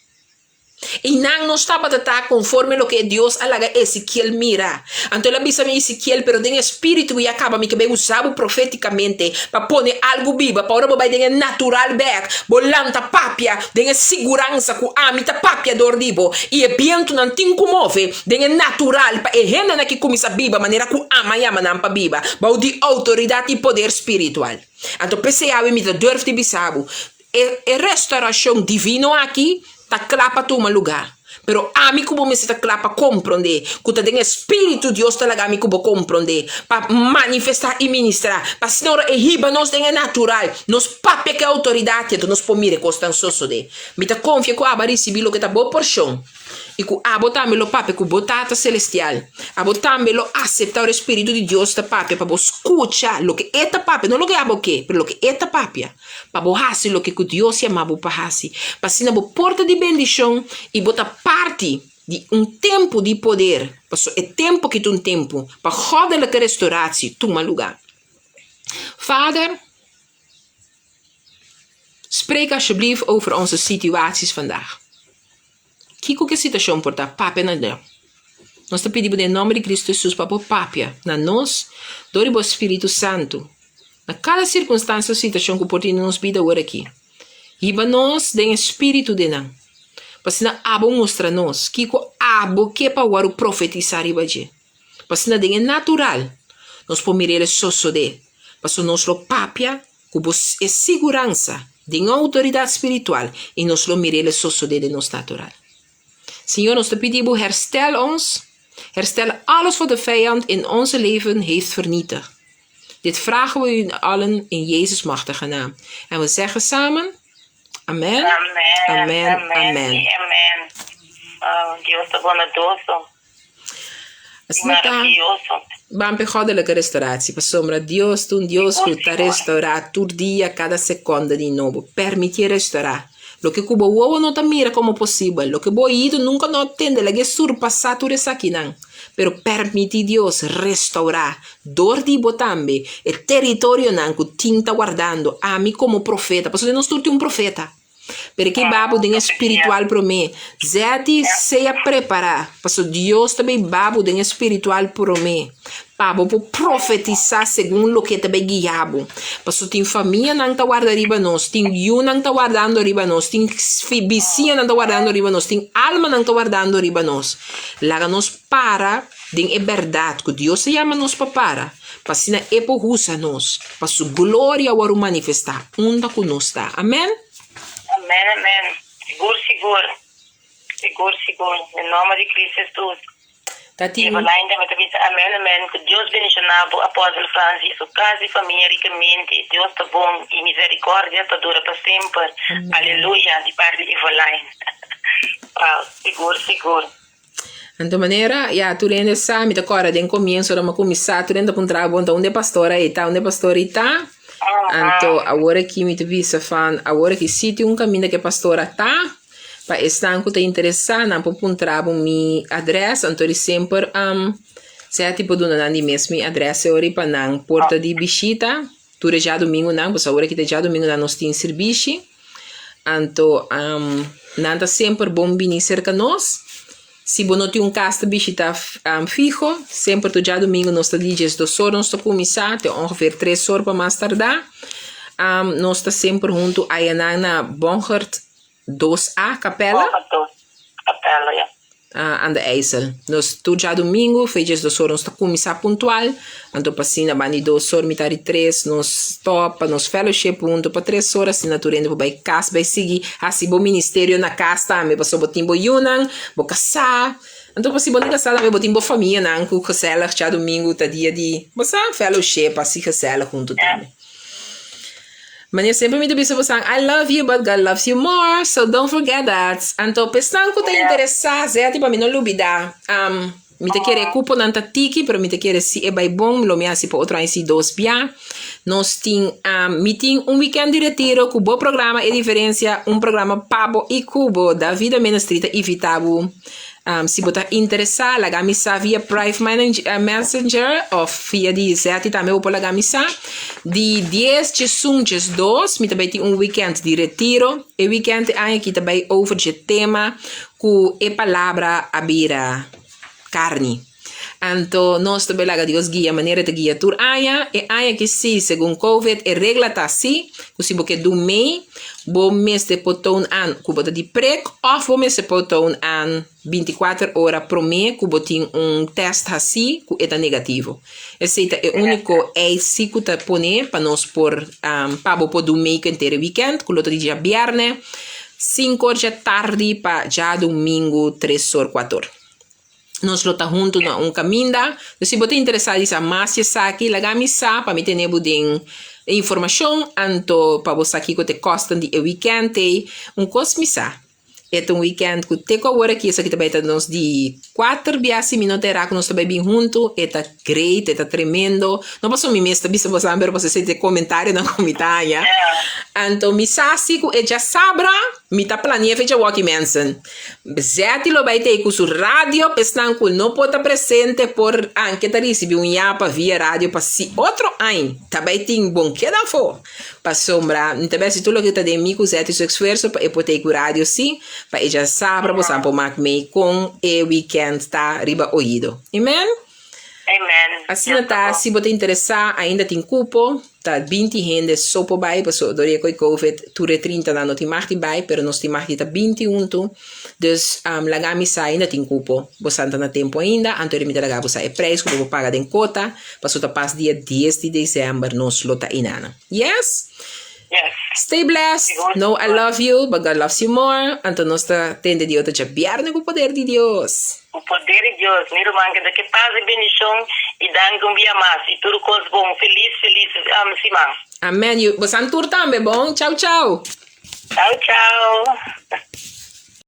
I nan no tabata ta konforme loke e Dios a laga Ezekiel mira. Anto el a bisa mi, Ezekiel, pero den e spiritu ku ya kaba mi ke bai usa bo profetikamente pa pone algu biba, pa ora bo bai den e natural bèk, bo lanta papia den e siguransa ku ami ta papia dor di bo, i e bientunan tin ku move den e natural pa e hendenan ki kuminsá biba manera ku ama yama nan pa biba, bou di outoridat i poder spiritual. Anto p'esei awe mi ta durf di bisa bo, E e restauracion divino aki ta cla pa tuma lugar, pero ami cu bo mester ta cla pa comprende cu ta den e Spiritu Dios ta laga mi cu bo comprende pa manifesta y ministra, pa asina ora e hiba nos den e natural, nos papia cu e autoridad y anto nos por mira e cosnan sosode. Mi ta confia cu abo a ricibi loke ta bo porcion. I ku abo tambe lo papia ku bo Tata Selestial. Abo tambe lo aseptá ora e Spiritu di Dios ta papia pa bo skucha loke E ta papia, no loke abo ke, pero loke E ta papia, pa bo hasi loke ku Dios yama bo pa hasi, pa asina bo por ta di bendishon i bo ta parti di un tempu di poder, pasobra e tempu aki ta un tempu pa gòdelijke restauratie tuma lugá. Vader. Spreek alsjeblieft over onze situaties vandaag. Kiko ku e situashon por ta, papia na Dios. Nos ta pidi bo den nòmber di Kristu Hesus pa bo papia na nos dor di bo Spiritu Santu na kada sirkunstansia o situashon ku por tin den nos bida awor aki. Hiba nos den e spiritu di nan, pa asina abo mustra nos kiko abo ke pa wòrdu profetisá riba dje, pa asina den e natural nos por mira el sosodé, pasobra nos lo papia ku bo e siguransa den e outoridat spiritual i nos lo mira el sosodé den nos natural. Señor, nos ta pidi bo herstel ons, herstel alles wat de vijand in onze leven heeft vernietigd. Dit vragen we u allen in Jezus machtige naam. En we zeggen samen, Amen, Amen, amen, amen, amen. amen. Oh, Dios ta bondadoso i Asina ta maravioso. ban p'e goddelijke restauratie, pasobra Dios ta un Dios Sigur, ku ta sigur. restaurá tur dia, kada sekonde di nobo. Permitié restaurá. Loke ku bo wowo no ta mira komo posibel, loke bo oido nunka no a tende, laga e surpasá tur esakinan. Pero permití Dios restourá dor di bo tambe e teritorionan ku tin ta wardando. Ami komo profeta, pasobra nos tur tin un profeta. Pero e ke babu den e spiritual promé. Zèti sea prepará, pasobra Dios ta bay babu den e spiritual promé. Pa bo por profetisá segun loke ta bay guia bo. Pasobra tin famianan ta warda riba nos, tin yunan ta wardando riba nos, tin bisiñanan ta wardando riba nos, tin almanan ta wardando riba nos. Laga nos para den e bèrdat ku Dios a yama nos pa para, pa asina E por usa nos pa Su gloria wòrdu manifestá unda ku nos ta. Amèn. Amèn, amèn. Sigur, sigur. Sigur, sigur. Den nòmber di Cristo Hesus. Ta tin. Eveline tambe ta bisa amèn, amèn. Ku Dios bendishoná bo, Apòstel Francis, su kas i famia rikamente. Dios ta bon i miserikòrdia ta dura pa semper. Amèn. Aleluya, di parti di Eveline. Wow, sigur, sigur. Anto manera, ya, tur hende sa, mi ta kòrda den komienso ora mi a kuminsá, tur hende ta puntra bo, anto unda e pastor ei ta, unda e pastor ei ta? Anto awor aki mi ta bisa van, awor aki si tin un kaminda ku e pastor a ta, pa esnan ku ta interesá nan por puntra bo mi adrès, anto di semper sea tipo duna nan di mes mi adrès e ora pa nan por ta di bishita tur e djadumingunan, pasobra awor aki ta djadumingunan nos tin sirbishi. Anto nan ta semper bon bini serka nos. Si bo no tin un kas ta bishita fiho, semper tur djadumingu nos ta di diesdos or nos ta kuminsá te ongeveer tres or pa mas tardá. Nos ta semper huntu ayanan na Bongert 2A Capella. Capella, ya. Aan de IJssel. Nos tur djadumingu, fe diesdos or nos ta kuminsá puntual. Anto pa asina banda di dos or, mitad di tres nos stòp pa nos fellowship huntu pa tres or, asina tur hende por bai kas bai sigui hasi bo ministerio na kas tambe, pasobra bo tin bo yunan, bo kasá. Anto pa si bo no kasá tambe bo tin bo famianan ku gezellig djadumingu ta dia di, bo sa, fellowship, hasi gezellig huntu tambe. Manera semper mi ta bisa bosan, I love you but God loves you more, so don't forget that. Anto p'esnan ku ta interesá, Zeti, pa mi no lubidá, mi ta kere e kuponan ta tiki, pero mi ta kere si e bai bon, lo mi hasi pa otro aña si dos bia. Nos tin, mi tin un weekend di retiro ku bo programa E Diferencia, un programa pa bo i ku bo. Davida Ministry ta invitá bo. Si bo ta interesá, laga mi sa via private messenger òf via di Zeti tambe bo por laga mi sa. Di dies djesun djesdos mi ta bai tin un weekend di retiro. E weekend e aña aki ta bai over dje tema ku e palabra a bira karni. Anto nos ta bai laga Dios guia manera e ta guia tur aña. E aña aki si, segun covid, e regla ta si ku si bo ke du mei, bo mester por toon aan ku bo ta di prek òf bo mester por toon aan binti kuater ora promé ku bo tin un tèst hasí ku e ta negativo. Esei ta e úniko eis si ku ta pone pa nos por pa bo por du mei ku henter e wikènt ku lo ta di djabièrnè sinku or djatardi pa djadumingu tres or kuater or. Nos lo ta huntu na un kaminda. Dus si bo ta interesá di sa mas di esaki, laga mi sa pa mi tene bo den e informashon, anto pa bo sa kiko ta e kòsten di e wikènt ei. Un kos mi sa, e ta un wikènt ku te ku awor aki esaki ta bai ta nos di kuater bia si mi no ta erá ku nos ta bai bin huntu. E ta great, e ta tremendo. No pasobra mi mes ta bisa boso pero pasobra esei ta e komentarionan ku mi ta haña. Anto mi sa si ku e djasabra. Mi ta planea fecha woki mensen. Zetty lo bai tei ku su radio pa esnan ku no por ta presente por anke ta risibi un yapa via radio pa si otro añ ta bai tin bon keda afó. Pasobra mi ta besi tur loke ta den mi ku Zetty su esfuerso pa e por tei ku radio si pa e djasabra bosan por mak mei kon e weekend ta riba oido. Amen? Amen. Asina ta, si bo ta interesá, ainda tin kupo, ta 20 hende so por bai, pasobra dor di e koi covid tur e 30 nan no tin mag di bai, pero nos tin mag di ta 20 huntu. Dus laga mi sa ainda tin kupo. Bosan ta na tempu ainda, anto mi ta laga bo sa e prijs ku bo por paga den kota, pasobra ta pas dia 10 di desèmber nos lo ta einan. Yes? Yes. Stay blessed. Know I love you, but God loves you more. Anto nos ta tende di otro djabièrnè ku poder di Dios. Ku poder di Dios, mi ruman keda ke pas i bendishon i danki un bia mas i tur kos bon. Felis felis siman. Amen. Bosan tur tambe bon. Chau chau. Chau chau.